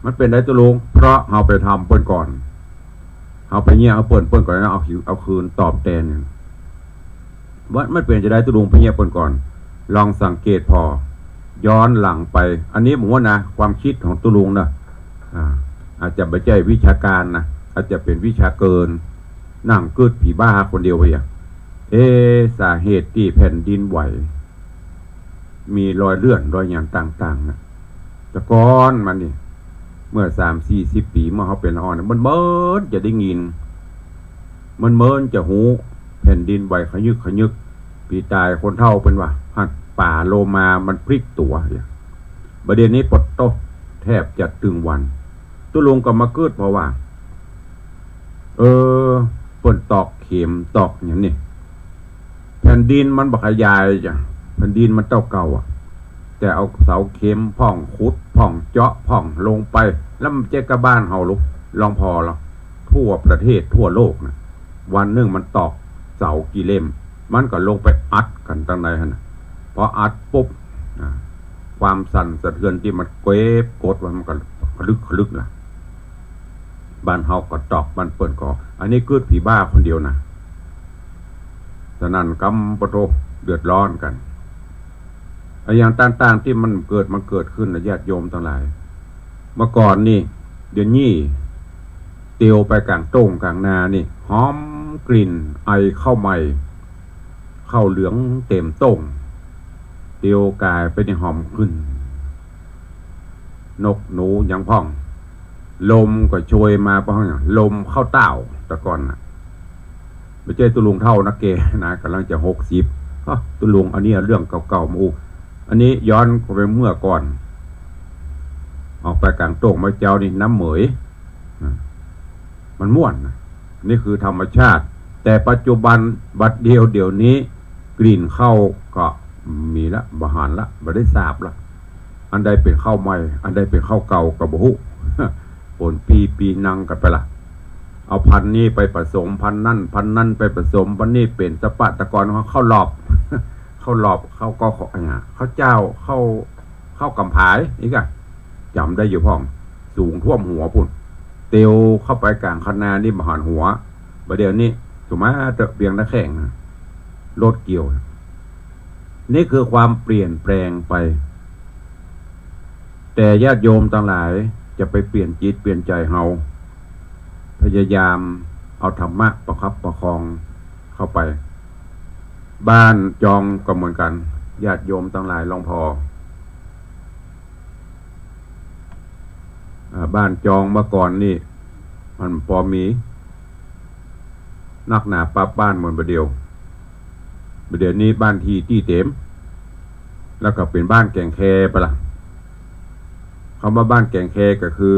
มันเป๋นไดตุ๊ลุง เพราะเฮาไปทำเปิ้นก่อน เฮาไปเยียะหื้อเปิ้น เปิ้นก็เอา เอาคืนตอบแตน ว่ามันเป๋นจะไดตุ๊ลุง ไปเยียะเปิ้นก่อน ลองสังเกตผ่อ ย้อนหลังไป อันนี้ผมว่านะ ความคิดของตุ๊ลุงนะ อ่า อาจจะบ่ใจ้วิชาการนะ อาจจะเป๋นวิชาเกิน นั่งกึ๊ดผีบ้าคนเดียวไปอะ เอ๊ะ สาเหตุตี้แผ่นดินไหว มีรอยเลื่อนรอยหยังต่างๆ น่ะ แต่ก่อนมานี่ เมื่อสามสี่สิบปี๋ เมื่อเฮาเป๋นละอ่อนน่ะ มันเหมือนจะได้ยิน มันเหมือนจะฮู้ แผ่นดินไหวขยึกขยึก ปี๋ต๋ายคนเฒ่าเปิ้นว่า หั้นป๋าโลมามันพลิกตั๋ว บ่าเดี่ยวนี้ปะโต๊ะ แทบจะตึงวัน ตุ๊ลุงก็มากึ๊ดผ่อว่า เออ เปิ้นตอกเข็มตอกหยังนี่ แผ่นดินมันบ่ขยายจ้ะ แผ่นดินมันเต้าเก่าอะ แต่เอาเสาเข็มพ่องขุดพ่องเจาะพ่องลงไป แล้วมันบ่ใจ้ก้าบ้านเฮาลูก หลวงพ่อละ ทั่วประเทศทั่วโลกน่ะ วันนึ่งมันตอกเสากี่เล่ม มันก็ลงไปอัดกั๋นตังในหั้นน่ะ พออัดปุ๊บ อ่า ความสั่นสะเทือนตี้มันเก็บกดไว้มันก็ขลึกขลึกล่ะ บ้านเฮาก็ตอก บ้านเปิ้นก็ อันนี้กึ๊ดผีบ้าคนเดียวนะ สนั่นกำปะโท เดือดร้อนกั๋น อะหยังต่างๆ ตี้มันเกิด มันเกิดขึ้นนะญาติโยมตังหลาย เมื่อก่อนนี่ เดี๋ยวนี้ เตียวไปก๋างโต้งก๋างนานี่ หอมกลิ่นไอข้าวใหม่ ข้าวเหลืองเต๋มโต้ง เตียวก๋ายไปนี่หอมขึ้น นกหนูหยังพ่อง ลมก็โชยมาพ่อง ลมข้าวต้าว แต่ก่อนน่ะ บ่ใจ้ตุ๊ลุงเฒ่านะ แก่นะ ก่ำลังจะหกสิบ อ้อ ตุ๊ลุง อันนี้เรื่องเก่าๆ มาอู้ อันนี้ย้อนไปเมื่อก่อน ออกไปก๋างโต้งมาเจ๊านี่ น้ำเหมย อ่ะ มันม่วนนะ นี่คือธรรมชาติ แต่ปัจจุบันบัดเดียวเดี๋ยวนี้ กลิ่นข้าวก็บ่มีละ บ่หันละ บ่ได้สาบละ อันใดเป๋นข้าวใหม่ อันใดเป๋นข้าวเก่าก็บ่ฮู้ ปนปี้ปี้นังกั๋นไปละ เอาพันธุ์นี้ไปผสมพันธุ์นั้น พันธุ์นั้นไปผสมพันธุ์นี้ เป๋นสะปะตะกอนของข้าวหลอบ ข้าวหลอบ ข้าวก็ ข้าวเจ้า ข้าว ข้าวก๋ำผาย นี่กะ จ๋ำได้อยู่พ่อง สูงท่วมหัวปู๊น เตียวเข้าไปก๋างคะนานี่บ่หันหัว บ่าเดี่ยวนี้ สุมาเต๊อะ เวียงตะแข่งน่ะ รถเกี่ยว นี่คือความเปลี่ยนแปลงไป แต่ญาติโยมตังหลายจะไปเปลี่ยนจิตเปลี่ยนใจ๋เฮา พยายามเอาธรรมะประคับประคองเข้าไป บ้านจองก็เหมือนกั๋น ญาติโยมตังหลายลองผ่อ อ่า บ้านจองเมื่อก่อนนี่ มันปอมี นักหนาปะบ้านเหมือนบ่าเดี่ยว บ่าเดี่ยวนี้บ้านตี้ตี้เต๋ม แล้วก็เป๋นบ้านแก่งแคไปละ กำว่าบ้านแก่งแคก็คือ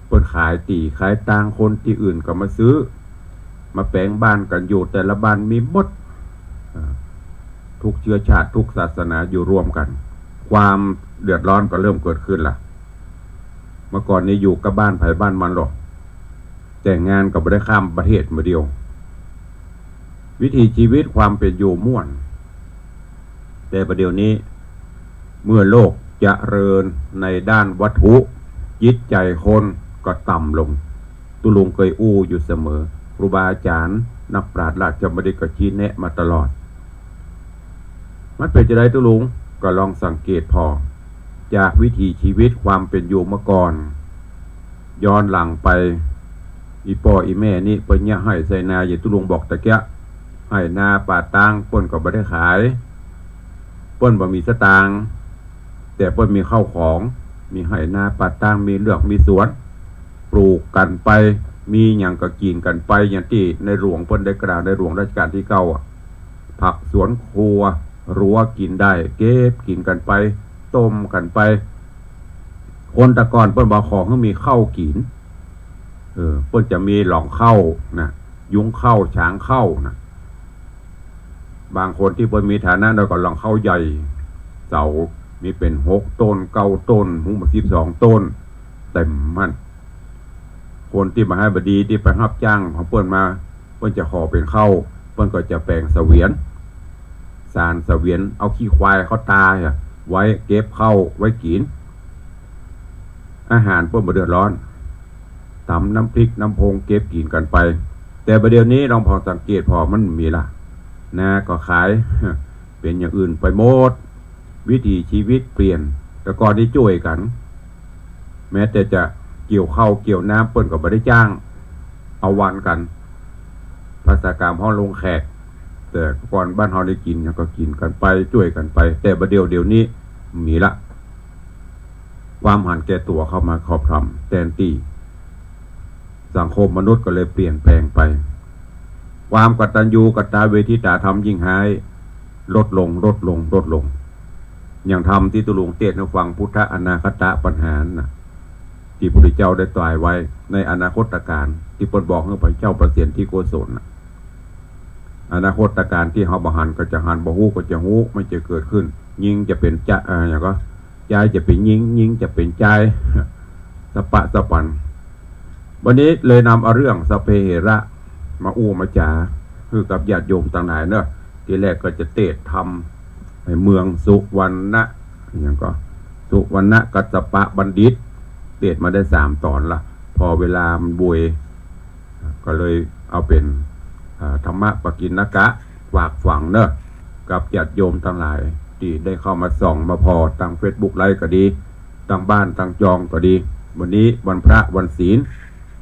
เปิ้นขายตี้ขายตาง คนตี้อื่นก็มาซื้อ มาแป๋งบ้านกั๋นอยู่ แต่ละบ้านมีหมด อ่า ทุกเชื้อชาติ ทุกศาสนาอยู่รวมกั๋น ความเดือดร้อนก็เริ่มเกิดขึ้นละ เมื่อก่อนนี้อยู่ก้าบ้านใผบ้านมันลอ แต่งงานก็บ่ได้ข้ามประเทศมาเดียว วิถีชีวิตความเป๋นอยู่ม่วน แต่ประเดี๋ยวนี้ เมื่อโลกเจริญในด้านวัตถุ จิตใจ๋คนก็ต่ำลง ตุ๊ลุงเกยอู้อยู่เสมอ ครูบาอาจ๋ารย์นักปราชญ์ราชบัณฑิตก็ชี้แนะมาตลอด มันเป๋นจาใดตุ๊ลุง ก็ลองสังเกตผ่อ จากวิถีชีวิตความเป๋นอยู่เมื่อก่อน ย้อนหลังไป อี่ป้ออี่แม่นี้เปิ้นเยียะไฮ่ไถนา อย่างตุ๊ลุงบอกตะเกียะ ไฮ่นาป่าตางเปิ้นก็บ่ได้ขาย เปิ้นบ่มีสตางค์ แต่เปิ้นมีข้าวของ มีไฮ่นาป่าตาง มีเฮือกมีสวน ปลูกกั๋นไป มีหยังก็กิ๋นกั๋นไป อย่างตี้ในหลวงเปิ้นได้กล่าว ในหลวงรัชกาลตี้เก้าอะ ผักสวนครัว รั้วกิ๋นได้ เก็บกิ๋นกั๋นไป ต้มกั๋นไป คนแต่ก่อนเปิ้นบ่ขอหื้อมีข้าวกิ๋น เออ เปิ้นจะมีหลองข้าวนะ ยุ้งข้าว ฉางข้าวนะ บางคนตี้เปิ้นมีฐานะหน่อยก็หลองข้าวใหญ่ เสามีเป๋นหกต้น เก้าต้น ฮู้บ่าสิบสองต้น เต็มหั้น คนตี้บ่าหายบ่ดีตี้ไปฮับจ้างของเปิ้นมา เปิ้นจะขอเป๋นข้าว เปิ้นก็จะแป๋งเสวียน สานเสวียน เอาขี้ควายเขาตายอะ ไว้เก็บข้าวไว้กิ๋น อาหารเปิ้นบ่เดือดร้อน ต๋ำน้ำพริกน้ำพงเก็บกิ๋นกั๋นไป แต่ประเดี๋ยวนี้ลองผ่อสังเกตผ่อมันมีละ นาก็ขาย เป๋นอย่างอื่นไปหมด วิถีชีวิตเปลี่ยน แต่ก่อนนี้จ้วยกั๋น แม้แต่จะเกี่ยวข้าวเกี่ยวน้ำเปิ้นก็บ่ได้จ้าง เอาวันกั๋น ภาษากลางฮ้องลงแขก แต่ก่อนบ้านเฮาได้กิ๋นหยังก็กิ๋นกั๋นไป จ้วยกั๋นไป แต่บ่าเดี่ยว เดี๋ยวนี้มีละ ความหันแก่ตั๋วเข้ามาครอบงำแตนตี้ สังคมมนุษย์ก็เลยเปลี่ยนแปลงไป ความกตัญญูกตเวทิตาธรรมยิ่งฮ้าย ลดลง ลดลง ลดลง อย่างธรรมตี้ตุ๊ลุงเตศน์หื้อฟัง พุทธอนาคตปัญหาน่ะ ตี้พระพุทธเจ้าได้ตรัสไว้ในอนาคตกาล ตี้เปิ้นบอกหื้อพระเจ้าประเสนทิโกศลน่ะ อนาคตกาลตี้เฮาบ่หันก็จะหัน บ่ฮู้ก็จะฮู้ มันจะเกิดขึ้น ญิงจะเป๋นจะ อ่า หยังก็ จายจะเป๋นญิง ญิงจะเป๋นจาย สะปะสะปัน วันนี้เลยนำเอาเรื่องสัพเพเหระมาอู้มาจ๋า หื้อกับญาติโยมตังหลายเนาะ ตี้แรกก็จะเตศน์ธรรม ในเมืองสุวรรณะ หยังก็ สุวรรณกัสสปะบัณฑิต เตศน์มาได้สามต๋อนละ ผ่อเวลามันบวย ก็เลยเอาเป๋น อ่า ธรรมปกิณกะ ฝากฝังเนาะ กับญาติโยมตังหลาย ตี้ได้เข้ามาส่องมาผ่อตางเฟซบุ๊กไลฟ์ก็ดี ตางบ้านตางจองก็ดี วันนี้วันพระวันศีล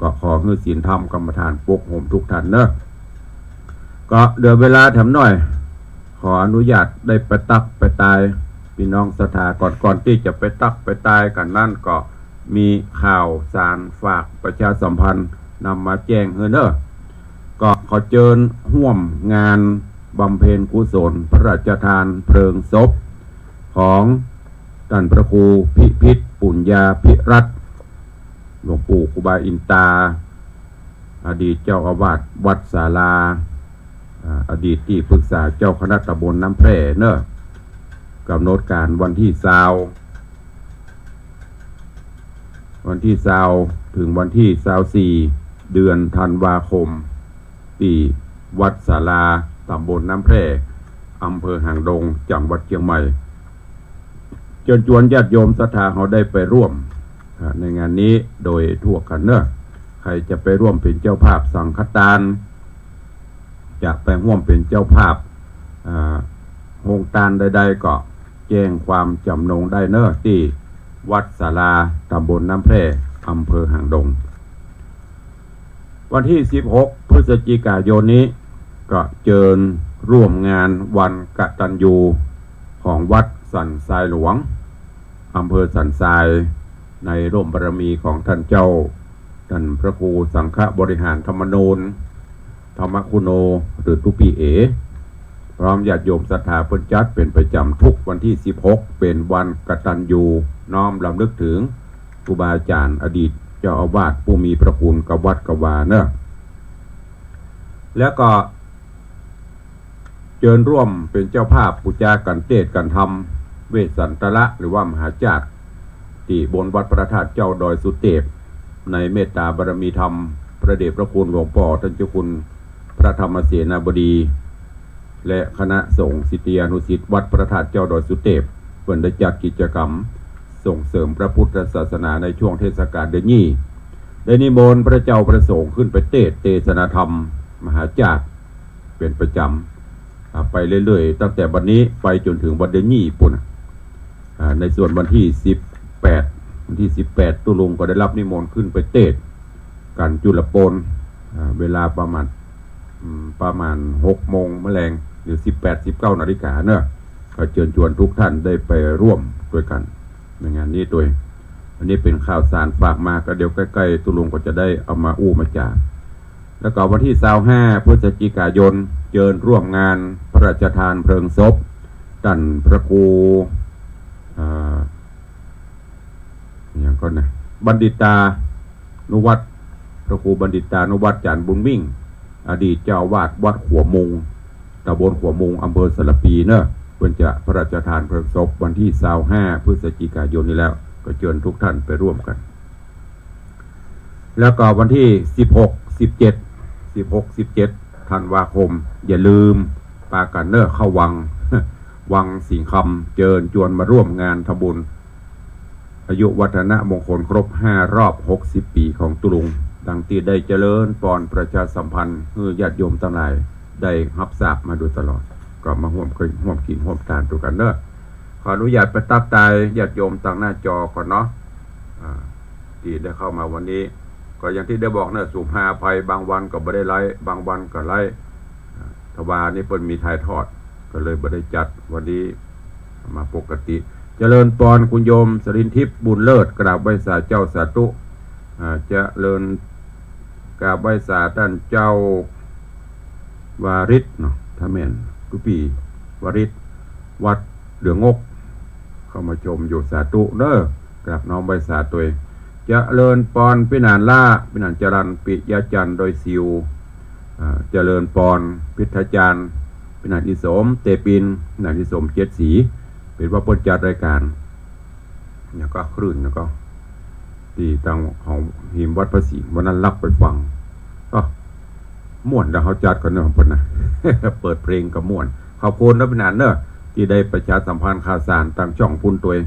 ก็ขอหื้อศีลธรรมกรรมฐานปกโฮมทุกท่านเนาะ ก็เหลือเวลาแถมหน่อย ขออนุญาตได้ไปตั๊กไปตาย ปี้น้องศรัทธา ก่อน ก่อนตี้จะไปตั๊กไปตายกั๋นนั้น ก็มีข่าวสารฝากประชาสัมพันธ์นำมาแจ้งหื้อเนาะ ก็ขอเจิญฮ่วมงานบำเพ็ญกุศลพระราชทานเพลิงศพ ของต้านพระครูพิพิธปุญญาภิรัตน์ หลวงปู่ครูบาอินตา อดีตเจ้าอาวาสวัดศาลา อ่า อดีตตี้ปรึกษาเจ้าคณะตำบลน้ำแพร่เนาะ ก๋ำหนดก๋านวันตี้ซาว วันตี้ซาว เถิงวันตี้ซาวสี่ เดือนธันวาคม ตี้วัดศาลา ตำบลน้ำแพร่ อำเภอหางดง จังหวัดเจียงใหม่ เจิญจวนญาติโยมศรัทธาเฮาได้ไปร่วม อ่า ในงานนี้โดยทั่วกั๋นเนาะ ใผจะไปร่วมเป๋นเจ้าภาพสังฆตาน จะไปฮ่วมเป๋นเจ้าภาพ อ่า โฮงตานใดๆ ก็แจ้งความจ๋ำนงได้เนาะ ตี้วัดศาลา ตำบลน้ำแพร่ อำเภอหางดง วันตี้สิบหก พฤศจิกายนนี้ ก็เจิญร่วมงานวันกตัญญูของวัดสันทรายหลวง อำเภอสันทราย ในร่มบารมีของต้านเจ้า ต้านพระครูสังฆบริหารธรรมนูญ ธรรมคุโน หรือตุ๊ปี้เอ๋ พร้อมญาติโยมศรัทธาเปิ้นจัดเป๋นประจ๋ำกู้วันตี้สิบหก เป๋นวันกตัญญูน้อมรำลึกเถิงครูบาอาจ๋ารย์อดีตเจ้าอาวาสผู้มีพระคุณกับวัดกับวาเนาะ แล้วก็เจิญร่วมเป๋นเจ้าภาพปู๋จากั๋นเตสน์กั๋นธรรมเวสสันตระหรือว่ามหาจาตุ ตี้บนวัดพระธาตุเจ้าดอยสุเตป ในเมตตาบารมีธรรมพระเดชพระคุณหลวงป้อต้านเจ้าคุณพระธรรมเสนาบดี และคณะสงฆ์ศิษยานุศิษย์วัดพระธาตุเจ้าดอยสุเตป เปิ้นได้จัดกิจกรรมส่งเสริมพระพุทธศาสนาในช่วงเทศกาลเดือนยี่ ได้นิมนต์พระเจ้าพระสงฆ์ขึ้นไปเตสน์เตสนาธรรมมหาจาตุเป๋นประจ๋ำ อ่า ไปเรื่อยๆ ตั้งแต่บัดนี้ไปจ๋นเถิงวันเดือนยี่ปู้นน่ะ อ่า ในส่วนวันตี้สิบแปด วันตี้สิบแปด ตุ๊ลุงก็ได้ฮับนิมนต์ขึ้นไปเตสน์กั๋นจุลโปน อ่า เวลาประมาณ อืม ประมาณหกโมงแมลง หรือสิบแปด สิบเก้านาฬิกาเนาะ ก็เจิญจวนกู้ต้านได้ไปร่วมตวยกั๋นในงานนี้ตวย อันนี้เป๋นข่าวสารฝากมา ก็เดี๋ยวใก้ๆ ตุ๊ลุงก็จะได้เอามาอู้มาจ๋า แล้วก็วันตี้ซาวห้า พฤศจิกายน เจิญร่วมงานพระราชทานเพลิงศพต้านพระครู อ่า อะหยังก่อนนะ บัณฑิตานุวัฒน์ พระครูบัณฑิตานุวัฒน์ จารย์บุญมิ่ง อดีตเจ้าอาวาสวัดขัวมุง ตำบลขัวมุง อำเภอสารภีเนาะ เปิ้นจะพระราชทานเพลิงศพวันตี้ซาวห้า พฤศจิกายนนี้แล้ว ก็เจิญกู้ต้านไปร่วมกั๋น แล้วก็วันตี้สิบหก สิบเจ็ด สิบหก สิบเจ็ด ธันวาคม อย่าลืมปากั๋นเนาะ เข้าวัง วังสิงห์คำ เจิญจวนมาร่วมงานทำบุญ อายุวัฒนมงคลครบห้ารอบหกสิบปี๋ของตุ๊ลุง ดังตี้ได้เจริญปอนประชาสัมพันธ์หื้อญาติโยมตังหลายได้ฮับทราบมาโดยตลอด ก็มาฮ่วม ฮ่วมกิ๋นฮ่วมตานตวยกั๋นเนาะ ขออนุญาตไปตั๊กตายญาติโยมตางหน้าจอก่อนเนาะ อ่า ตี้ได้เข้ามาวันนี้ ก็อย่างตี้ได้บอกเนาะ สุภาอภัย บางวันก็บ่ได้ไลฟ์ บางวันก็ไลฟ์ อ่า ทว่านี่เปิ้นมีถ่ายทอด ก็เลยบ่ได้จัด วันนี้มาปกติ เจริญปอนคุณโยมสรินทิพย์ บุญเลิศ กราบไหว้สาเจ้าสาธุ อ่า เจริญ กราบไหว้สาต้านเจ้าวาริศเนาะ ถ้าแม่น ตุ๊ปี้วาริศ วัดเหลืองงก เข้ามาชมอยู่ สาธุเนาะ กราบน้อมไหว้สาตวย เจริญปอนปี้หนานล้า ปี้หนานจรัญ ปิยะจันทร์ ดอยสิว อ่า เจริญปอนพิทยาจารย์ ปี้หนานอีสม เตปิน ปี้หนานอีสม เจ็ดสี เป๋นว่าเปิ้นจัดรายก๋าน แล้วก็คลื่น แล้วก็ตี้ตางของหิมวัดพระสิงห์ วันนั้นลักไปฟัง ก็ม่วน แล้วเฮาจัดกั๋นเนาะ เปิ้นนะ เปิดเพลงก็ม่วน ขอบคุณเนาะปี้หนานเนาะ ตี้ได้ประชาสัมพันธ์ข่าวสารตางจ้องปู้นตวย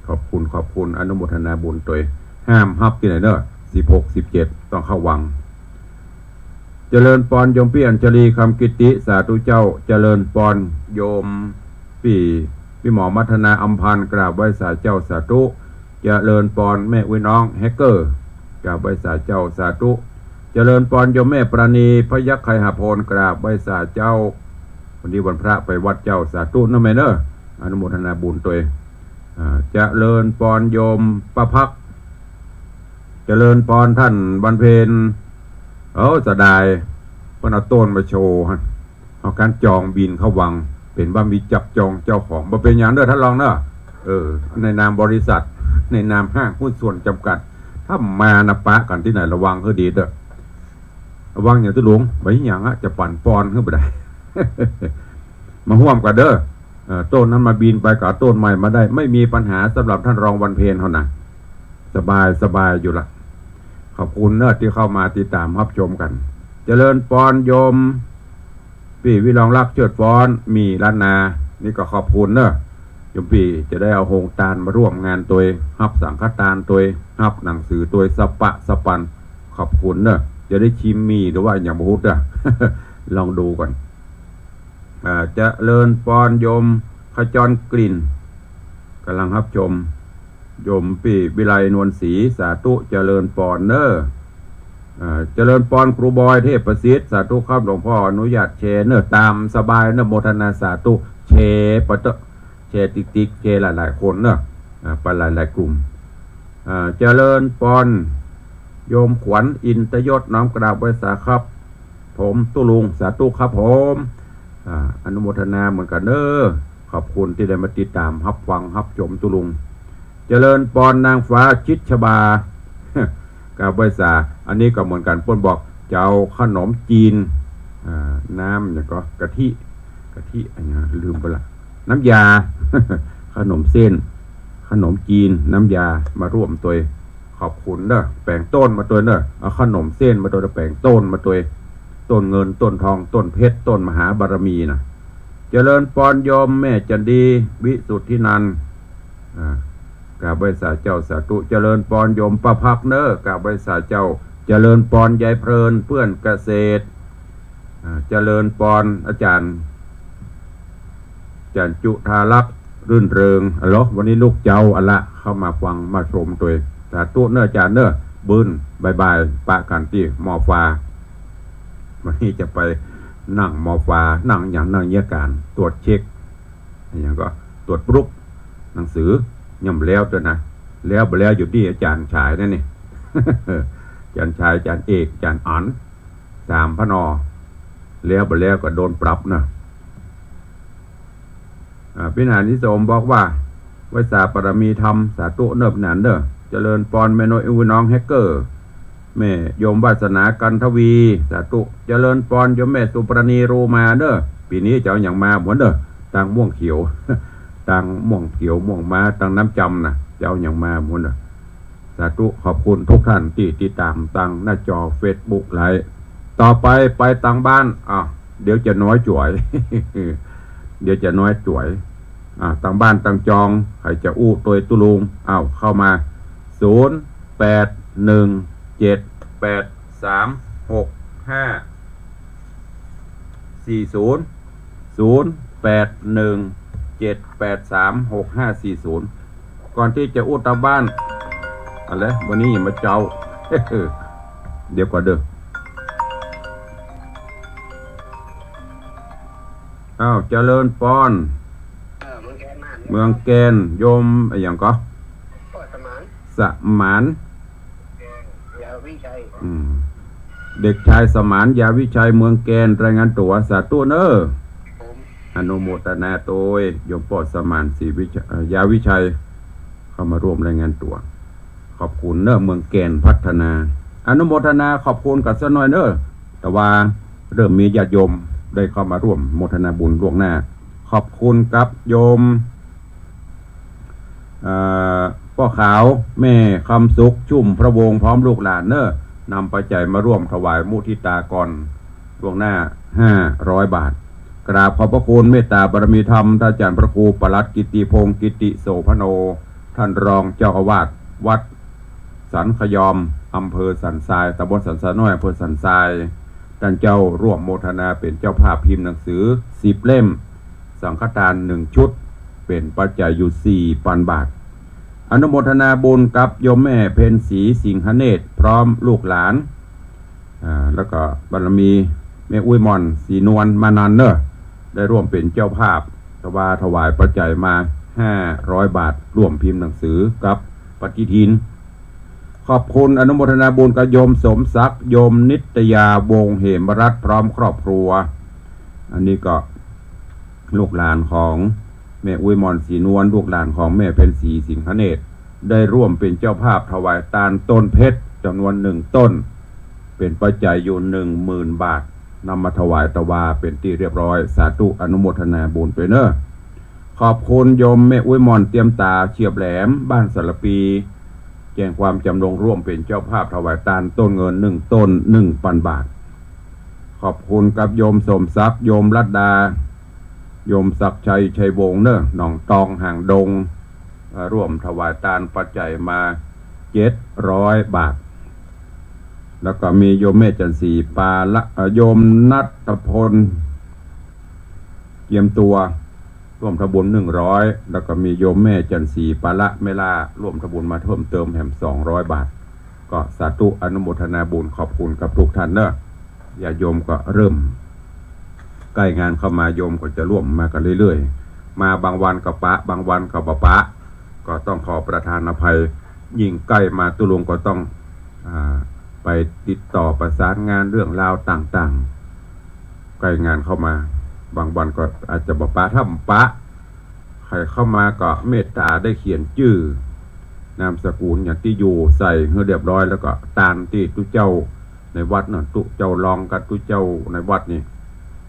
ขอบคุณ ขอบคุณ อนุโมทนาบุญตวย ห้ามฮับตี้ไหนเนาะ สิบหก สิบเจ็ด ต้องเข้าวัง เจริญปอนโยมปี้อัญชลี คำกิตติ สาธุเจ้า เจริญปอนโยมปี้ ปี้หมอมัทนา อำพันธ์ กราบไหว้สาเจ้าสาธุ เจริญปอนแม่อุ๊ยน้องแฮกเกอร์ กราบไหว้สาเจ้าสาธุ เจริญปอนโยมแม่ปราณี พยัคฆ์ไคหพล กราบไหว้สาเจ้า วันนี้วันพระไปวัดเจ้า สาธุเนาะแม่เนาะ อนุโมทนาบุญตวย อ่า เจริญปอนโยมป้าพัก เจริญปอนต้านวันเพ็ญ โอ้ เสียดาย เปิ้นเอาโต้นมาโชว์ฮะ เอาก๋านจองบินเข้าวัง เป๋นว่ามีจับจองเจ้าของ บ่เป๋นหยังเนาะต้านรองเนาะ เออ ในนามบริษัท ในนามห้างหุ้นส่วนจำกัด ถ้ามานะปะกั๋นตี้ไหนระวังหื้อดีเต๊อะ ระวังหยังตุ๊ลุง บ่หยังอะ จะปั่นปอนหื้อบ่ได้ มาฮ่วมกั๋นเต๊อะ เอ่อ โต้นนั้นมาบินไปก็เอาโต้นใหม่มาได้ ไม่มีปัญหาสำหรับต้านรองวันเพ็ญเฮานะ สบาย สบายอยู่ละ ขอบคุณเนาะตี้เข้ามาติดต๋ามฮับชมกั๋น เจริญปอนโยมปี้วิรองรัก เชิดฟ้อน มีล้านนา นี่ก็ขอบคุณเนาะ โยมปี้จะได้เอาโฮงตานมาร่วมงานตวย ฮับสังฆตานตวย ฮับหนังสือตวย สะปะสะปัน ขอบคุณเนาะ จะได้ชิมหมี่หรือว่าหยังบ่ฮู้เต๊อะ ลองดูก่อน อ่า เจริญปอนโยมขจรกลิ่น ก๋ำลังฮับชม โยมปี้วิไลนวลศรี สาธุ เจริญปอนเนาะ อ่า เจริญปอนครูบอยเทพประสิทธิ์ สาธุครับ หลวงป้ออนุญาตแชร์เนาะ ต๋ามสบายเนาะ โมทนาสาธุ แชร์ไปเต๊อะ แชร์ติ๊กๆ แชร์หลายๆ คนเนาะ อ่า ไปหลายๆ กลุ่ม อ่า เจริญปอนโยมขวัญอินตยศ น้อมกราบไหว้สาครับ ผมตุ๊ลุง สาธุครับผม อ่า อนุโมทนาเหมือนกั๋นเน้อ ขอบคุณตี้ได้มาติดต๋ามฮับฟังฮับชมตุ๊ลุง เจริญปอนนางฟ้าชิดชบา กราบไหว้สา อันนี้ก็เหมือนกั๋น เปิ้นบอกจะเอาขนมจีน อ่า น้ำหยังก่อ กะทิ กะทิอะหยังลืมไปละ น้ำยา ขนมเส้น ขนมจีน น้ำยา มาร่วมตวย ขอบคุณเน้อ แป๋งต้นมาตวยเน้อ เอาขนมเส้นมาตวย แป๋งต้นมาตวย ต้นเงิน ต้นทอง ต้นเพชร ต้นมหาบารมีน่ะ เจริญปอนโยมแม่จันดี วิสุทธินันท์ อ่า กราบไหว้สาเจ้า สาธุ เจริญปอนโยมป้าพักเน้อ กราบไหว้สาเจ้า เจริญปอนยายเพลิน เปื้อนเกษตร อ่า เจริญปอนอาจ๋ารย์ อาจ๋ารย์จุฑาลักษณ์ รื่นเริง อะเหรอ วันนี้ลูกเจ๊าอะละ เข้ามาฟังมาชมตวย สาธุเน้ออาจ๋ารย์เน้อ บึ้น บ่ายๆ ปะกั๋นตี้มอฟ้า วันนี้จะไปนั่งมอฟ้า นั่งหยัง นั่งเยียะก๋าน ตรวจเช็ค อะหยังก่อ ตรวจปลุ๊ก หนังสือ ยังบ่แล้วตวยนะ แล้วบ่แล้วอยู่ตี้อาจ๋ารย์ชายนั่นนี่ อาจ๋ารย์ชาย อาจ๋ารย์เอก อาจ๋ารย์อั๋น สามพนอ แล้วบ่แล้วก็โดนปรับนะ อ่า พี่หนานนิสมบอกว่า ไหว้สาปารมีธรรม สาธุเน้อพี่หนานเน้อ เจริญปอนแม่น้อยอู้น้องแฮกเกอร์ แม่โยมวาสนากันทวี สาธุ เจริญปอนโยมแม่สุปราณีโรมาเน้อ ปี๋นี้จะเอาหยังมาหมดเน้อ ตางม่วงเขียว ตางม่วงเขียวม่วงมา ตางน้ำจำน่ะ จะเอาหยังมาหมดเน้อ สาธุ ขอบคุณทุกท่านตี้ติดต๋ามตางหน้าจอเฟซบุ๊กไลฟ์ ต่อไปไปตางบ้าน อ้าว เดี๋ยวจะน้อยจ๋วย เดี๋ยวจะน้อยจ๋วย อ่า ตางบ้านตางจอง ใผจะอู้ตวยตุ๊ลุง อ้าว เข้ามา ศูนย์แปดหนึ่งเจ็ดแปดสามหกห้าสี่ศูนย์ ศูนย์แปดหนึ่งเจ็ดแปดสามหกห้าสี่ศูนย์ ก่อนตี้จะอู้ตางบ้าน อะเหรอ วันนี้ยังบ่เจ๊า เดี๋ยวก่อนเด้อ อ้าว เจริญปอน เออ เมืองแคนมา เมืองแคน โยมอะหยังก่อ ป้อสมาน สมาน ยาวิชัย อืม เด็กชายสมาน ยาวิชัย เมืองแคน รายงานตั๋ว สาธุเน้อ ผม อนุโมทนาตวย โยมป้อสมาน ศรีวิชัย เอ่อ ยาวิชัย เข้ามาร่วมรายงานตั๋ว ขอบคุณเน้อ เมืองแคนพัฒนา อนุโมทนาขอบคุณกั๋นสักหน่อยเน้อ แต่ว่าเริ่มมีญาติโยมได้เข้ามาร่วมโมทนาบุญล่วงหน้า ขอบคุณกับโยม เอ่อ ป้อขาว แม่คำสุข ชุ่มพระวงศ์ พร้อมลูกหลานเน้อ นำปัจจัยมาร่วมถวายมุทิตากรล่วงหน้า ห้าร้อยบาท กราบขอบพระคุณเมตตาบารมีธรรม ท่านอาจารย์พระครูปลัดกิตติพงศ์ กิตติโสภโณ ท่านรองเจ้าอาวาสวัดสันขยอม อำเภอสันทราย ตำบลสันทรายน้อย อำเภอสันทราย ท่านเจ้าร่วมโมทนาเป๋นเจ้าภาพพิมพ์หนังสือสิบเล่ม สังฆทานหนึ่งชุด เป๋นปัจจัยอยู่สี่ปันบาท อนุโมทนาบุญกับโยมแม่เพ็ญศรีสิงหเนตร พร้อมลูกหลาน อ่า แล้วก็บารมีแม่อุ๊ยหม่อนศรีนวลมานันเน้อ ได้ร่วมเป๋นเจ้าภาพ ถวา ถวายปัจจัยมาห้าร้อยบาท ร่วมพิมพ์หนังสือกับปฏิทิน ขอบคุณอนุโมทนาบุญกับโยมสมศักดิ์ โยมนิตยา วงศ์เหมรัตน์ พร้อมครอบครัว อันนี้ก็ลูกหลานของแม่อุ๊ยหม่อนศรีนวล ลูกหลานของแม่เพ็ญศรีสิงหเนตร ได้ร่วมเป๋นเจ้าภาพถวายตานต้นเพชรจ๋ำนวนหนึ่งต้น เป๋นปัจจัยอยู่หนึ่งหมื่นบาท นำมาถวายตะวาเป๋นตี้เรียบร้อย สาธุอนุโมทนาบุญตวยเน้อ ขอบคุณโยมแม่อุ๊ยหม่อนเตียมต๋า เฉียบแหลม บ้านสารปี แจ้งความจ๋ำนงร่วมเป๋นเจ้าภาพถวายตานต้นเงินหนึ่งต้น หนึ่งปันบาท ขอบคุณกับโยมสมศักดิ์ โยมรัตดา โยมศักดิ์ชัย ชัยวงศ์เน้อ หนองตอง หางดง เอ่อ ร่วมถวายตานปัจจัยมาเจ็ดร้อยบาท แล้วก็มีโยมแม่จันทร์ศรีปาละ เอ่อ โยมณัฐพล เจียมตัว ร่วมทำบุญหนึ่งร้อย แล้วก็มีโยมแม่จันทร์ศรีปาละแม่ล่า ร่วมทำบุญมาเพิ่มเติมแหมสองร้อยบาท ก็สาธุอนุโมทนาบุญ ขอบคุณกับทุกท่านเน้อ ญาติโยมก็เริ่มใก้งานเข้ามา โยมก็จะร่วมมากั๋นเรื่อยๆ มาบางวันก็ปะ บางวันก็บ่ปะ ก็ต้องขอประทานอภัย ยิ่งใก้มาตุ๊ลุงก็ต้อง อ่า ไปติดต่อประสานงานเรื่องราวต่างๆ ใก้งานเข้ามา บางวันก็อาจจะบ่ปะ ถ้าบ่ปะ ใผเข้ามาก็เมตต๋าได้เขียนจื้อ นามสกุล อย่างตี้อยู่ใส่หื้อเรียบร้อย แล้วก็ตานตี้ตุ๊เจ้าในวัดน่ะ ตุ๊เจ้ารองกับตุ๊เจ้าในวัดนี่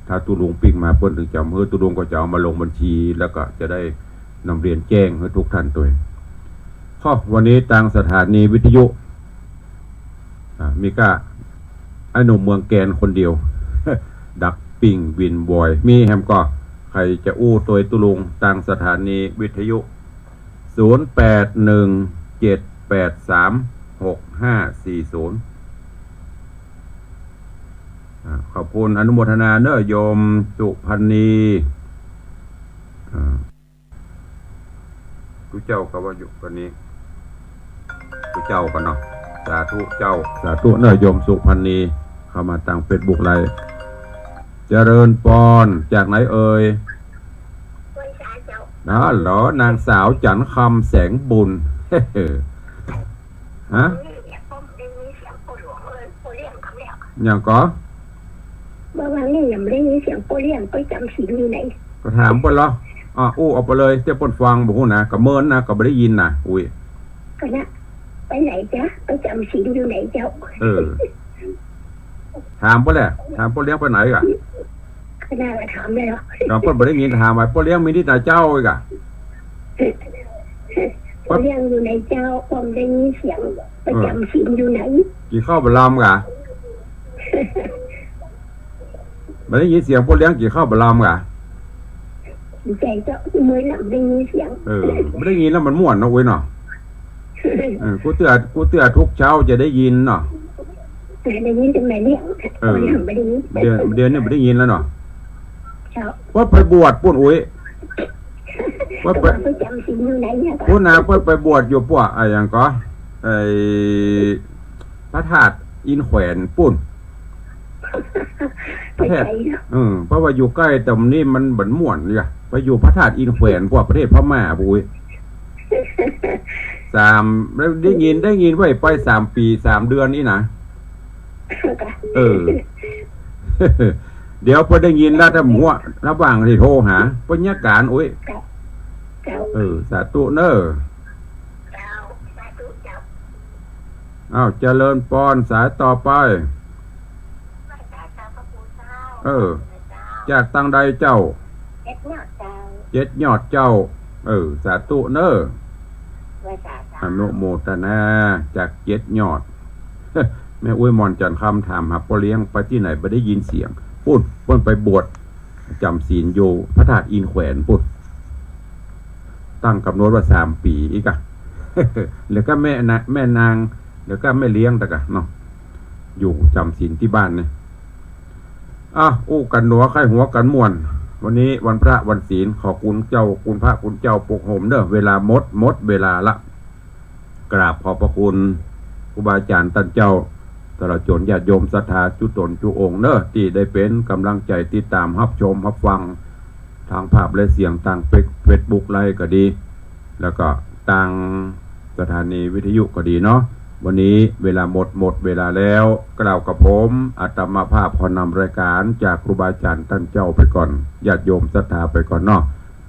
ถ้าตุ๊ลุงปิ๊งมาเปิ้นถึงจะหื้อ ตุ๊ลุงก็จะเอามาลงบัญชี แล้วก็จะได้นำเรียนแจ้งหื้อทุกท่านตวย ข้อ วันนี้ตางสถานีวิทยุ อ่า มีก้า ไอ้หนุ่มเมืองแกนคนเดียว ดักปิ้งวินบอย มีแหมก่อ ใผจะอู้ตวยตุ๊ลุงตางสถานีวิทยุ ศูนย์แปดหนึ่งเจ็ดแปดสามหกห้าสี่ศูนย์ อ่า ขอบคุณอนุโมทนาเน้อโยมสุพรรณี อ่า ตุ๊เจ้าก็ว่าอยู่กันนี้ ตุ๊เจ้าก่อนเนาะ สาธุเจ้า สาธุเน้อโยมสุพรรณี เข้ามาตางเฟซบุ๊กไลฟ์ เจริญปอน จากไหนเอ่ย อ๋อเหรอ นางสาวจันทร์คำแสงบุญ ฮะ อย่างก่อ เมื่อวานนี้ยังบ่ได้ยินเสียงป้อเลี้ยงไปจ๋ำศีลอยู่ไหน ก็ถามเปิ้นเหรอ อ่ะ อู้ออกไปเลย เตี้ยเปิ้นฟังบ่ฮู้นะ ก็เมินนะ ก็บ่ได้ยินนะ อุ้ย ก็นะ ไปไหนจ๊ะ ไปจ๋ำศีลอยู่ไหนเจ้า เออ ถามเปิ้นแหละ ถามป้อเลี้ยงไปไหนก่ะ ขนาดว่าถามเลยเหรอ ถามเปิ้นบ่ได้ยิน ถามว่าป้อเลี้ยงมีตี้ไหนเจ้าอีกอะ ป้อเลี้ยงอยู่ไหนเจ้า ก็บ่ได้ยินเสียง ไปจ๋ำศีลอยู่ไหน กิ๋นข้าวบ่ลำก่ะ บ่ได้ยินเสียงป้อเลี้ยงกิ๋นข้าวบ่ลำก่ะ ใจ้เจ้า เมื่อหลังได้ยินเสียง เออ บ่ได้ยินแล้วมันม่วนเนาะ อุ้ยเนาะ เออ กูเตื้อ กูเตื้อทุกเช้าจะได้ยินเนาะ ได้ยินแต่แม่เลี้ยง เออ บ่ได้ยิน เดี๋ยว เดี๋ยวนี้บ่ได้ยินแล้วเนาะ เจ้า ว่าไปบวชปุ้น อุ้ย ว่าไป ไปจ๋ำศีลอยู่ไหนเนี่ย ปุ้นนะ ว่าไปบวชอยู่ปัว อะหยังก่อ ไอ้ พระธาตุอินแขวนปุ้น ประเทศ ไปไกลเนาะ เออ เพราะว่าอยู่ใก้ต๋ามนี้มันบ่ม่วนเนี่ย ไปอยู่พระธาตุอินแขวน พวกประเทศพม่าปุ้ย สาม ได้ยิน ได้ยินว่าไปสามปี๋สามเดือนนี่นะ เออ เดี๋ยวพอได้ยินแล้วถ้าหัว ระหว่างที่โทรหา ปัญญาการ อุ้ย เจ้า เออ สาธุเน้อ เจ้า สาธุเจ้า อ้าว เจริญปอน สายต่อไป เออ จากตางใดเจ้า เจ็ดยอดเจ้า เจ็ดยอดเจ้า เออ สาธุเน้อ อนุโมทนา จากเจ็ดยอด แม่อุ๊ยหม่อนจันทร์คำถามหาป้อเลี้ยงไปตี้ไหนบ่ได้ยินเสียง ปุ้น เปิ้นไปบวชจ๋ำศีลอยู่พระธาตุอินแขวนปุ้น ตั้งกำหนดว่าสามปี๋อีกอะ แล้วก็แม่นะ แม่นาง แล้วก็แม่เลี้ยงตะกะเนาะ อยู่จ๋ำศีลตี้บ้านเนี่ย อ่ะ อู้กั๋นหนัวใค่หัวกั๋นม่วน วันนี้วันพระวันศีล ขอคุณเจ้า คุณพระคุณเจ้าปกโฮมเน้อ เวลาหมด หมดเวลาละ กราบขอบพระคุณครูบาอาจ๋ารย์ต้านเจ้า ตลอดจ๋นญาติโยมศรัทธาจุ๊ต๋นจุ๊องค์เน้อ ตี้ได้เป๋นก๋ำลังใจ๋ติดต๋ามฮับชมฮับฟัง ตางภาพและเสียงตางเฟซ เฟซบุ๊กไลฟ์ก็ดี แล้วก็ตางสถานีวิทยุก็ดีเนาะ วันนี้เวลาหมด หมดเวลาแล้ว กล่าวกับผมอาตมาภาพขอนำรายก๋านจากครูบาอาจ๋ารย์ต้านเจ้าไปก่อน ญาติโยมศรัทธาไปก่อนเนาะ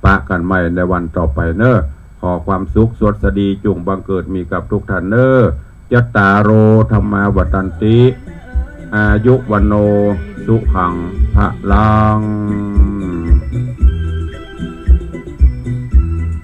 ปะกั๋นใหม่ในวันต่อไปเน้อ ขอความสุขสวัสดีจุ่งบังเกิดมีกับทุกท่านเน้อ จัตตาโร ธัมมา วัฑฒันติ อายุ วัณโณ สุขัง พลัง